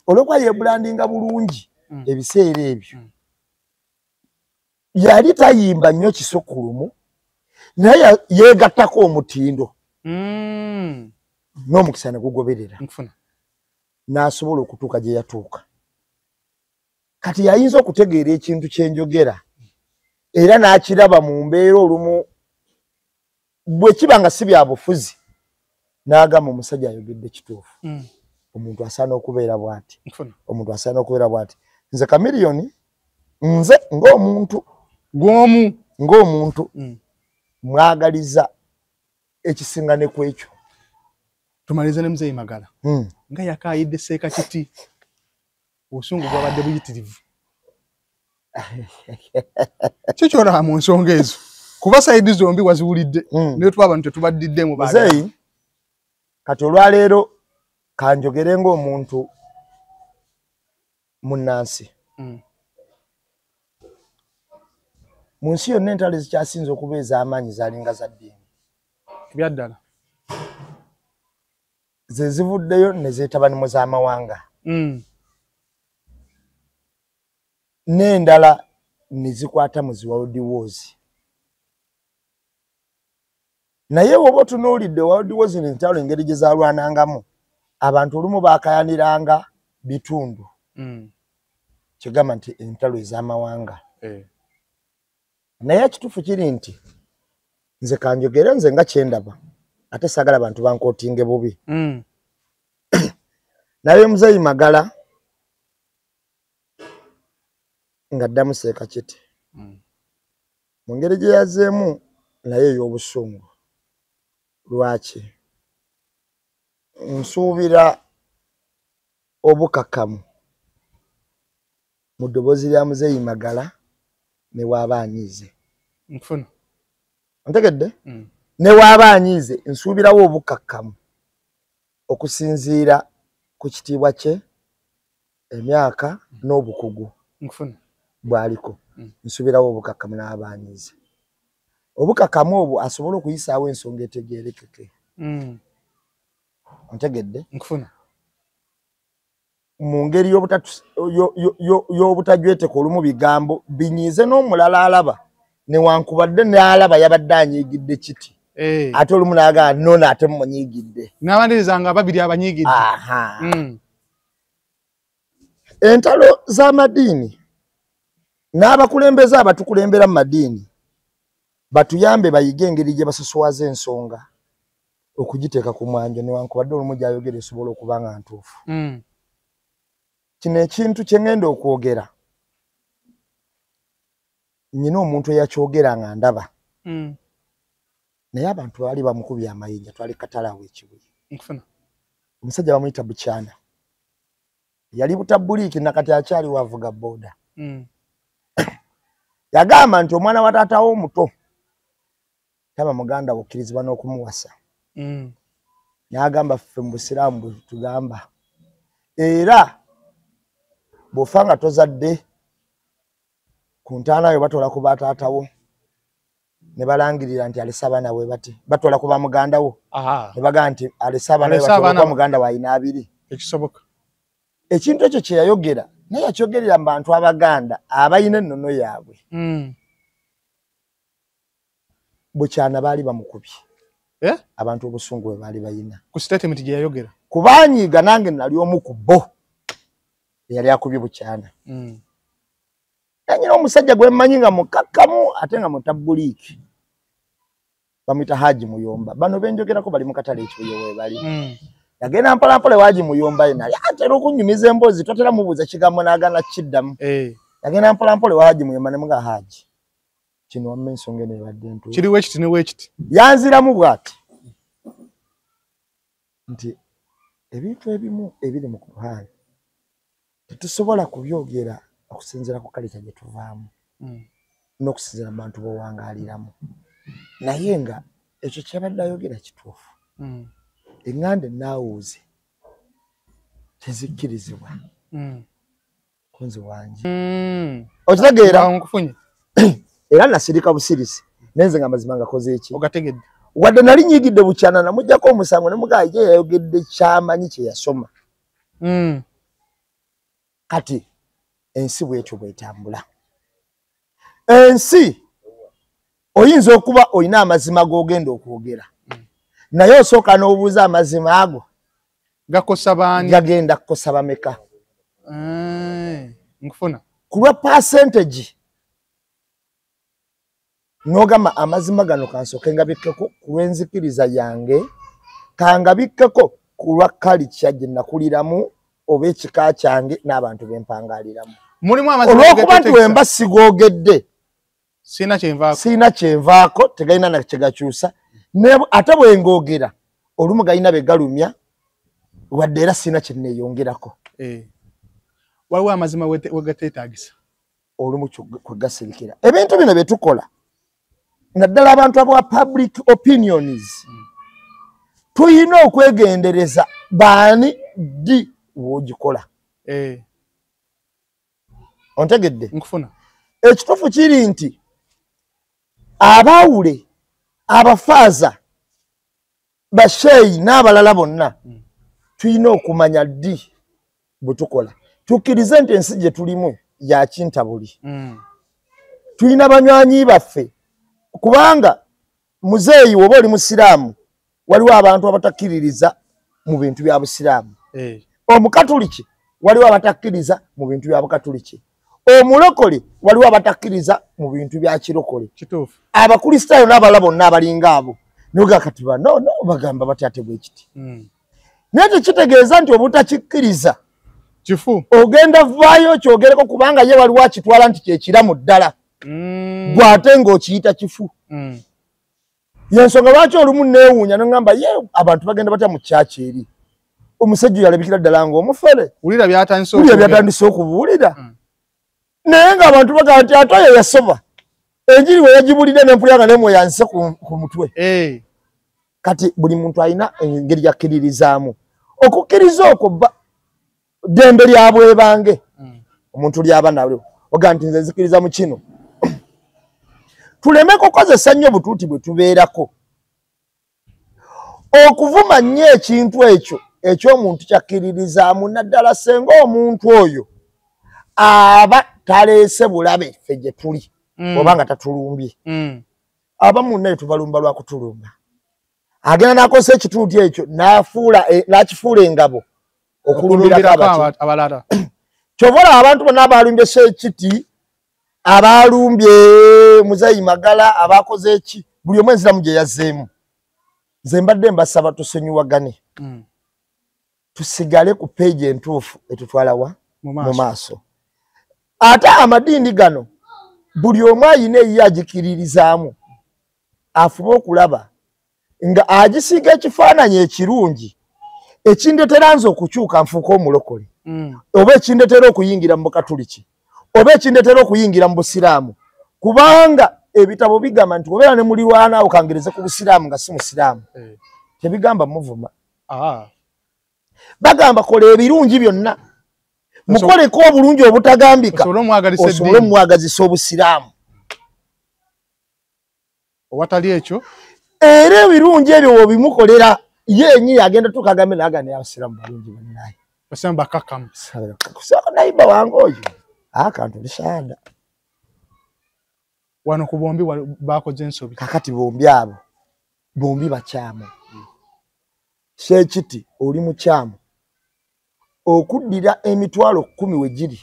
olw'okuba yeebrandinga bulungi ebiseera ebyo, yali tayimba nnyo kisukulumu, naye yeegattako omutindo n'omukisa ne gugoberera. Nkufuna. N'asobola okutuuka gye yatuuka. Kati yayinza okutegeera ekintu kye njogera era n'akiraba mu mbeera olumu bwe kiba nga si bya bufuzi, n'agamba omusajja ayogedde kituufu. Omuntu asaana okubeera bw'ati. Omuntu asaana okubeera bw'ati. Nze Chameleone, nze ng'omuntu gw'omu ng'omuntu mwagaliza ekisinga ne ku ekyo. Tumalize ne Muzeeyi Magala. Nga yakaayidde Seeka Kiti, obusungu bwabadde buyitirivu. Ki ky'olaba mu nsonga ezo? Kuba sayidi zombi waziwulidde, naye tuba abantu tetubaddidde mu baagala. Muzeeyi, kati olwaleero kanjogere ng'omuntu munnansi. Mu nsi yonna entalo ezikyasinze okuba ez'amaanyi zaalinga za ddiini. Ebyaddala. Ze zivuddeyo ne zeetaba ne mu z'amawanga. N'endala ne zikwata mu zi World Wars. Naye bw'oba otunuulidde World Wars entalo engeri gye zaalwanangamu, abantu olumu baakayaniranga bitundu. Kigamba nti entalo ez'amawanga. Naye ekituufu kiri nti nze kanjogere nze nga kyendaba, ate saagala bantu bankootinge bubi. Naye Muzeeyi Magala nga ddamu Seeka Kiti, mu ngeri gye yazzeemu naye ey'obusungu. Lwaki? Nsuubira obukakamu mu ddoboozi lya Muzeeyi Magala ne bw'aba anyiize. Nfuna. Ontegedde? Ne bw'aba anyiize nsuubirawo obukakkamu okusinziira ku kitiibwa kye, emyaka n'obukugu Nfuna. bw'aliko. Nsuubirawo obukakkamu n'aba anyiize. Obukakkamu obwo asobole okuyisaawo ensonga etegeerekeke. Ontegedde? Nfuna. Mu ngeri y'obutajweteka olumu bigambo binyiize n'omulala alaba, newankubadde n'alaba yabadde anyiigidde Kiti. Ate olumu n'agamba nno ate mmunyiigidde. N'abandirizanga ababiri abanyiigidde. Entalo z'amadiini N'abakulembeze abatukulembera mu madiini batuyambe bayige engeri gye basoswaza ensonga okugiteeka ku mwanjo, newankubadde olumu gy'ayogera esobola okuba nga ntuufu. Kino ekintu kye ŋŋenda okwogera, nnyina omuntu eyakyogera nga ndaba, naye abantu baali bamukubye amayinja, twali katale awo e Kibuye. Omusajja bamuyita Bukyana, yali butabbuliiki, nakati akyaliwo, avuga booda. Yagamba nti omwana wa taata wo omuto taba muganda wo, okkirizibwa n'okumuwasa. N'agamba ffe mu busiraamu bwe tugamba, era bw'ofa nga tozadde, ku ntaana yo batoola ku bataatawo ne balangirira nti alese abaana bwe bati, batoola ku bamuganda wo ne bagamba nti alese abaana be Alese bati, abaana olwokuba muganda we alina abiri. Ekisoboka. Ekintu ekyo kye yayogera, naye yakyogerera mu bantu Abaganda abalina ennono yaabwe. Bukyana baali bamukubye. Eh? Abantu obusungu bwe baali bayina ku statement gye yayogera. Kubanyiiga, nange nali omu ku bo eyali akubye Bukyana. Nanyina omusajja gwe mmanyi nga mukakkamu ate nga mutabbuliiki, bamuyita Haji Muyomba. Bano benjogerako bali mu katale e Kibuye weebali. Yagenda mpolampola ewa Haji Muyomba, ye nali atera okunyumiza emboozi, totera mubuuza kigambo n'agaana kiddamu. Yagenda mpolampola ewa Haji Muyomba ne muga, "Haji, kino wamma ensonga eno ebadde ntuufu?" Kiri wekiti ne wekiti. Yanziramu bw'ati nti ebintu ebimu ebiri mu Kuruhaani tetusobola kubyogera okusinziira ku kalita gye tuvaamu n'okusinziira mu bantu b'owangaaliramu, naye nga ekyo kyabadde ayogera kituufu. Eŋŋanda ennaawuuze tezikkirizibwa kunzi wangi. Okitegeera? Awo nkufunye. Era nasirika busirisi, nenze nga mazima ngakoze eki? Ogategedde. Wadde nali nyigidde Bukyana, namugjako omusango ne mugaa ye yayogedde kyamanyi kye yasoma. Kati ensi bwetyo bwetambula. Ensi oyinza okuba olina amazima g'ogenda okwogera, naye osooka n'obuuza amazima ago gakosa baani? Gagenda kukosa bameka? Nkufuna. Ku lwa percentage n'ogamba amazima gano kansooke ngabikkeko ku lw'enzikiriza yange, kangabikkeko ku lwa kalica gye nakuliramu oba ekika kyange n'abantu bempangaliramu. Mulimu amazima Olw'okuba nti geteteesa. wemba sigoogedde, Sina kyenvaako. Sirina kyenvaako, tegalina na kyegakyusa. Ate bwe ngoogera olumu galina be galumya, wadde era sirina kyenneeyongerako. Waliwo amazima wegateetagisa. Olumu kwe gasirikira. Ebintu bino bye tukola, naddala abantu abawa public opinions, tulina okwegendereza baani, ddi w'ogikola. Ontegedde? Nkufuna. Ekituufu kiri nti abaawule, abafaaza, basheeyi n'abalala bonna, tulina okumanya ddi bwe tukola. Tukkirize nti ensi gye tulimu ya kintabuli. Tulina banywanyi baffe, kubanga muzeeyi woba oli musiraamu, waliwo abantu abatakkiririza mu bintu bya busiraamu. Omukatuliki, waliwo abatakkiriza mu bintu bya bukatuliki. Omulokole, waliwo abatakkiriza mu bintu bya kirokole. Kituufu. Abakristaayo n'abalala bonna abalinga abo, noga kati bano no bagamba batya ate bwe kiti? Naye tekitegeeza nti obutakikkiriza kifu. Ogenda vaayo kyogereko, kubanga ye waliwo akitwala nti kyekiramu ddala, gwe ate ng'okiyita kifu. Yensonga lwaki olumu neewuunya noŋŋamba ye abantu bagenda batya mu kyaki eri omusajja yalabikira ddala ng'omufere. Wulira byatandise wulira okwogera. Byatandise okubuulira. Naye ng'abantu bagamba nti ate oyo yasoma enjiri we yagibulidde, nempulira nga nemweyanse ku mutwe. Kati buli muntu alina engeri yakkiririzaamu. Okukkiriza okwo ddembe lya bwebange. Omuntu lyaba nalyo oga nti nze nzikiriza mu kino. Tuleme kukozesa nnyo butuuti bwe tubeerako okuvuma nnyo ekintu ekyo eky'omuntu kyakkiririzaamu, naddala senga omuntu oyo aba taleese bulabe ffe gye tuli oba nga tatulumbye. Abamu naye tubalumba lwa kutulumba, agenda n'akozesa ekituuti ekyo n'akifuula engabo okulumbirako okulumbirako abati abalala. Kyova olaba abantu bonna abalumbye Sekiti Abalumbye Muzeeyi Magala, abakoze eki, buli omu enziramu gye yazzeemu. Nze mbadde mbasaba tusonyiwagane, tusigale ku peegi entuufu etutwala wa mu maaso. Ate amadiini gano buli omu ayina eyiye agikiririzaamu, afube okulaba nga agisiiga ekifaananyi ekirungi ekindetera nze okukyuka nfuuke omulokole, oba ekindetera okuyingira mu Bukatuliki, oba ekindetera okuyingira mu Busiraamu. Kubanga ebitabo bigamba nti obeera ne mulirwana okangereze ku Busiraamu nga si Musiraamu, tebigamba muvuma. Bagamba kola ebirungi byonna, mukoleko obulungi obutagambika, osobole omwagazisa Obusiraamu. Owatali ekyo era ebirungi ebyo wobimukolera ye yennyini agenda tukagambe naagane Abasiraamu balungi bannaye, Abasiraamu bakakkamu. Nayiba wange oyo akantu lisaada. Wano ku bombi bakoze ensobi. Kakati bombi abo bombi bakyamu. Sekiti oli mukyamu okuddira 10,000 we giri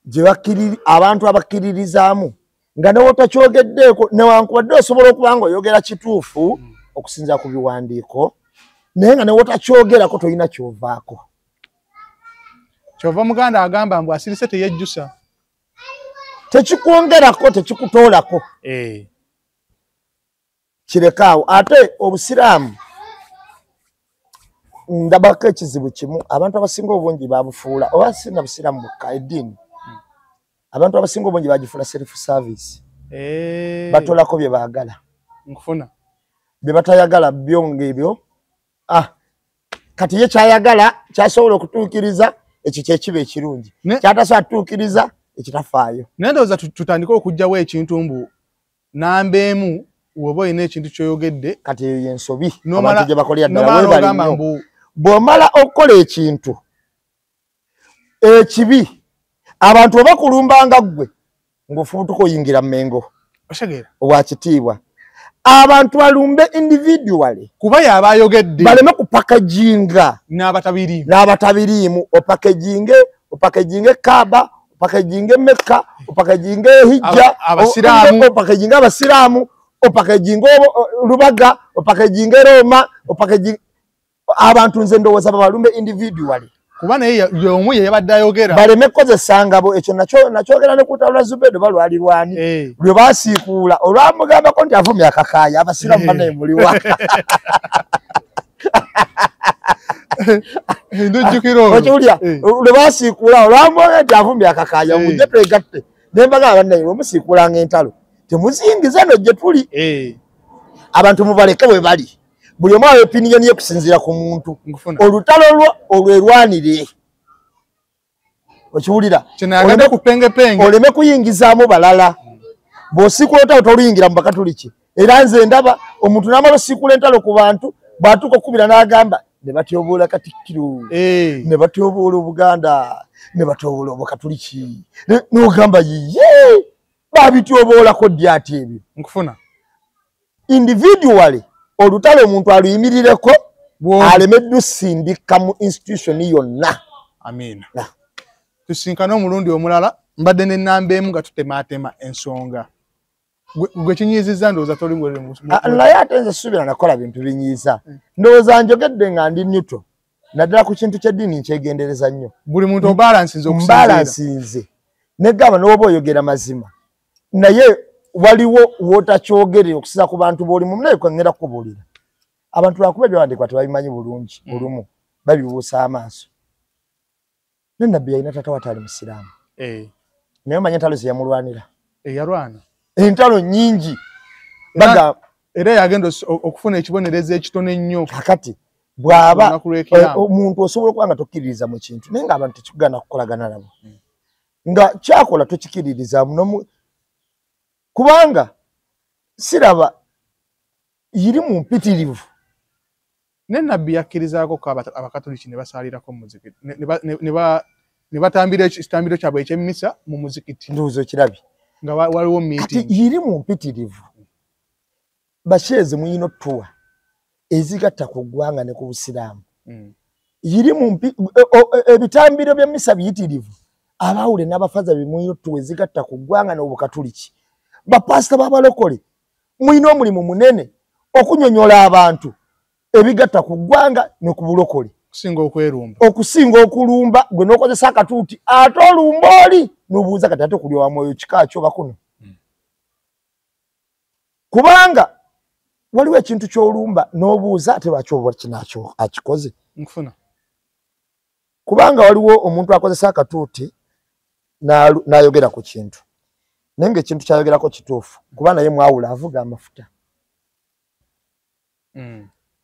gye bakkiriri abantu abakkiririzaamu nga ne wotakyogeddeeko, newankubadde osobola okuba nga oyogera kituufu okusinziira ku biwandiiko, naye nga ne wotakyogerako tolina kyovaako. Kyova Muganda agamba mbu asirise teyejjusa. Tekikwongerako, tekikutoolako. Kirekaawo. Ate Obusiraamu ndabako ekizibu kimu, abantu abasinga obungi babufuula, oba sina Busiraamu bwokka, eddiini abantu abasinga obungi bagifuula self service. Batolako bye baagala, nkufuna bye batayagala byo ng'ebyo. Kati ye kyayagala kyasobola okutuukiriza, ekyo kyekiba ekirungi, kyatasobola kutuukiriza ekitafaayo. Naye ndowooza tutandike okuggyawo ekintu mbu namba emu woba olina ekintu ky'oyogedde. Kati eyo y'ensobi abantu gye bakolera ddala. Weebale nnyo. Bw'omala okukola ekintu ekibi, abantu obakulumbanga ggwe ng'ofubutuka oyingira Mmengo obwakitiibwa. Abantu balumbe individually, kuba yaba ayogedde, baleme kupakajinga n'abatabiriimu. Opakajinge Kaaba, opakajinge Mekka, opakajinge Hijja, opakajinge Abasiraamu, opakajinge Lubaga, opakajinge Roma, opakajinge abantu. Nze ndowooza babalumbe individually, kuba naye y'omu ye yabadde ayogera, baleme kukozesa ngabo. Ekyo nakyogera ne ku lutalo lwa Zubedo balwalirwani lwe baasiikuula olwamugambako nti avumye akakaaya. Abasiraamu bannaye muliwa? Okiwulira lwe baasiikuula olwamugamba nti avumye akakaaya, mujje twegatte. Ne mbagamba bannaye bwe musiikuulanga entalo temuziyingiza eno gye tuli. Abantu mubaleke bwe bali, buli omu awa opinion ye kusinziira ku muntu. Olutalo lwo olwerwanire, okiwulira, oleme kuyingizaamu balala. Bw'osiikula olutalo toluyingira mu Bakatuliki. Era nze ndaba omuntu n'amala osiikula entalo ku bantu, bw'atuuka okukubira n'agamba ne batyoboola Katikkiro, ne batyoboola Obuganda, ne batyoboola Obukatuliki, n'ogamba yiye babityoboolako ddi ati ebyo? Nkufuna individually olutalo omuntu aluyimirireko aleme ddusindika mu institution yonna. Amiina. Tusinkane omulundi omulala. Mbadde ne namba emu nga tutemaatema ensonga. Gwe kinyiizizza ndowooza toli. Naye ate nze suubira nakola bintu binyiiza. Ndowooza njogedde nga ndi neutral, naddala ku kintu ky'eddiini nkyegendereza nnyo. Buli muntu obalansinze okusinziira. Mbalansinze negamba n'oba oyogera mazima, naye waliwo w'otakyogerera okusinziira ku bantu b'olimu. Naye kwengenda kukubuulira, abantu lwakuba ebyawandiikibwa tebabimanyi bulungi, olumu babibuusa amaaso. Ne Nabbi yalina taata we ataali Musiraamu, naye omanyi entalo ze yamulwanira? Yalwana entalo nnyingi. Era yagenda okufuna ekibonerezo ekitono ennyo. Kakati bw'aba omuntu osobola okuba nga tokkiririza mu kintu, naye ng'abantu tekikugaana kukolagana nabo, nga kyakola tokikiririzaamu, kubanga siraba yiri mu mpitirivu. Ne Nabbi yakkirizaako Abakatoliki ne basaalirako mu muzikiti, ne batambira ekitambiro kyabwe eky'emmisa mu muzikiti. Ndowooza okirabye nga waliwo meeting. Kati yiri mu mpitirivu. Basheeze muyina ottuwa ezigatta ku ggwanga ne ku Busiraamu. Yiri mu ebitambiro by'emmisa biyitirivu. Abawule n'abafaza bimulina otuwa ezigatta ku ggwanga n'obukatuliki. Bapasita b'abalokole mulina omulimu munene okunyonyola abantu ebigatta ku ggwanga ne ku bulokole. Okusinga okwerumba. Okusinga okulumba gwe n'okozesa akatuuti ate olumba oli n'obuuza kati ate okulyowa mwoyo kika kyo oba kuno. Kubanga waliwo ekintu ky'olumba n'obuuza ate lwaki oba kino akikoze. Nkufuna. Kubanga waliwo omuntu akozesa akatuuti n'ayogera ku kintu. Naye ng'ekintu ky'ayogerako kituufu kuba naye mwawula avuga amafuta.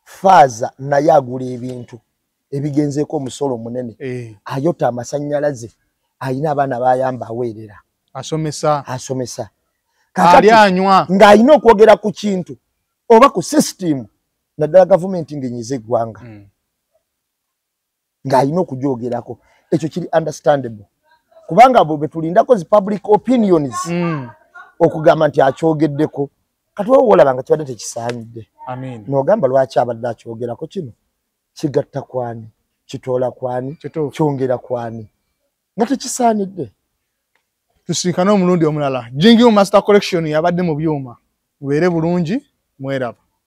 Faaza naye agula ebintu ebigenzeeko omusolo omunene. Ayota amasannyalaze, alina abaana b'ayamba aweerera. Asomesa. Asomesa. Ali anywa. Ng'alina okwogera ku kintu oba ku system naddala gavumenti ng'enyiza eggwanga. Ng'alina okugyogerako. Ekyo kiri understandable. Kubanga abo be tulindako zi public opinions okugamba nti akyogeddeko. Kati wowe olaba nga kibadde tekisaanidde. N'ogamba lwaki abadde akyogerako kino? Kigatta kwani? Kitoola kwani? Kyongera kwani? Nga tekisaanidde. Tusinkane omulundi omulala. Jingiu Master Collection yabadde mu byuma. Mubeere bulungi, mweraba.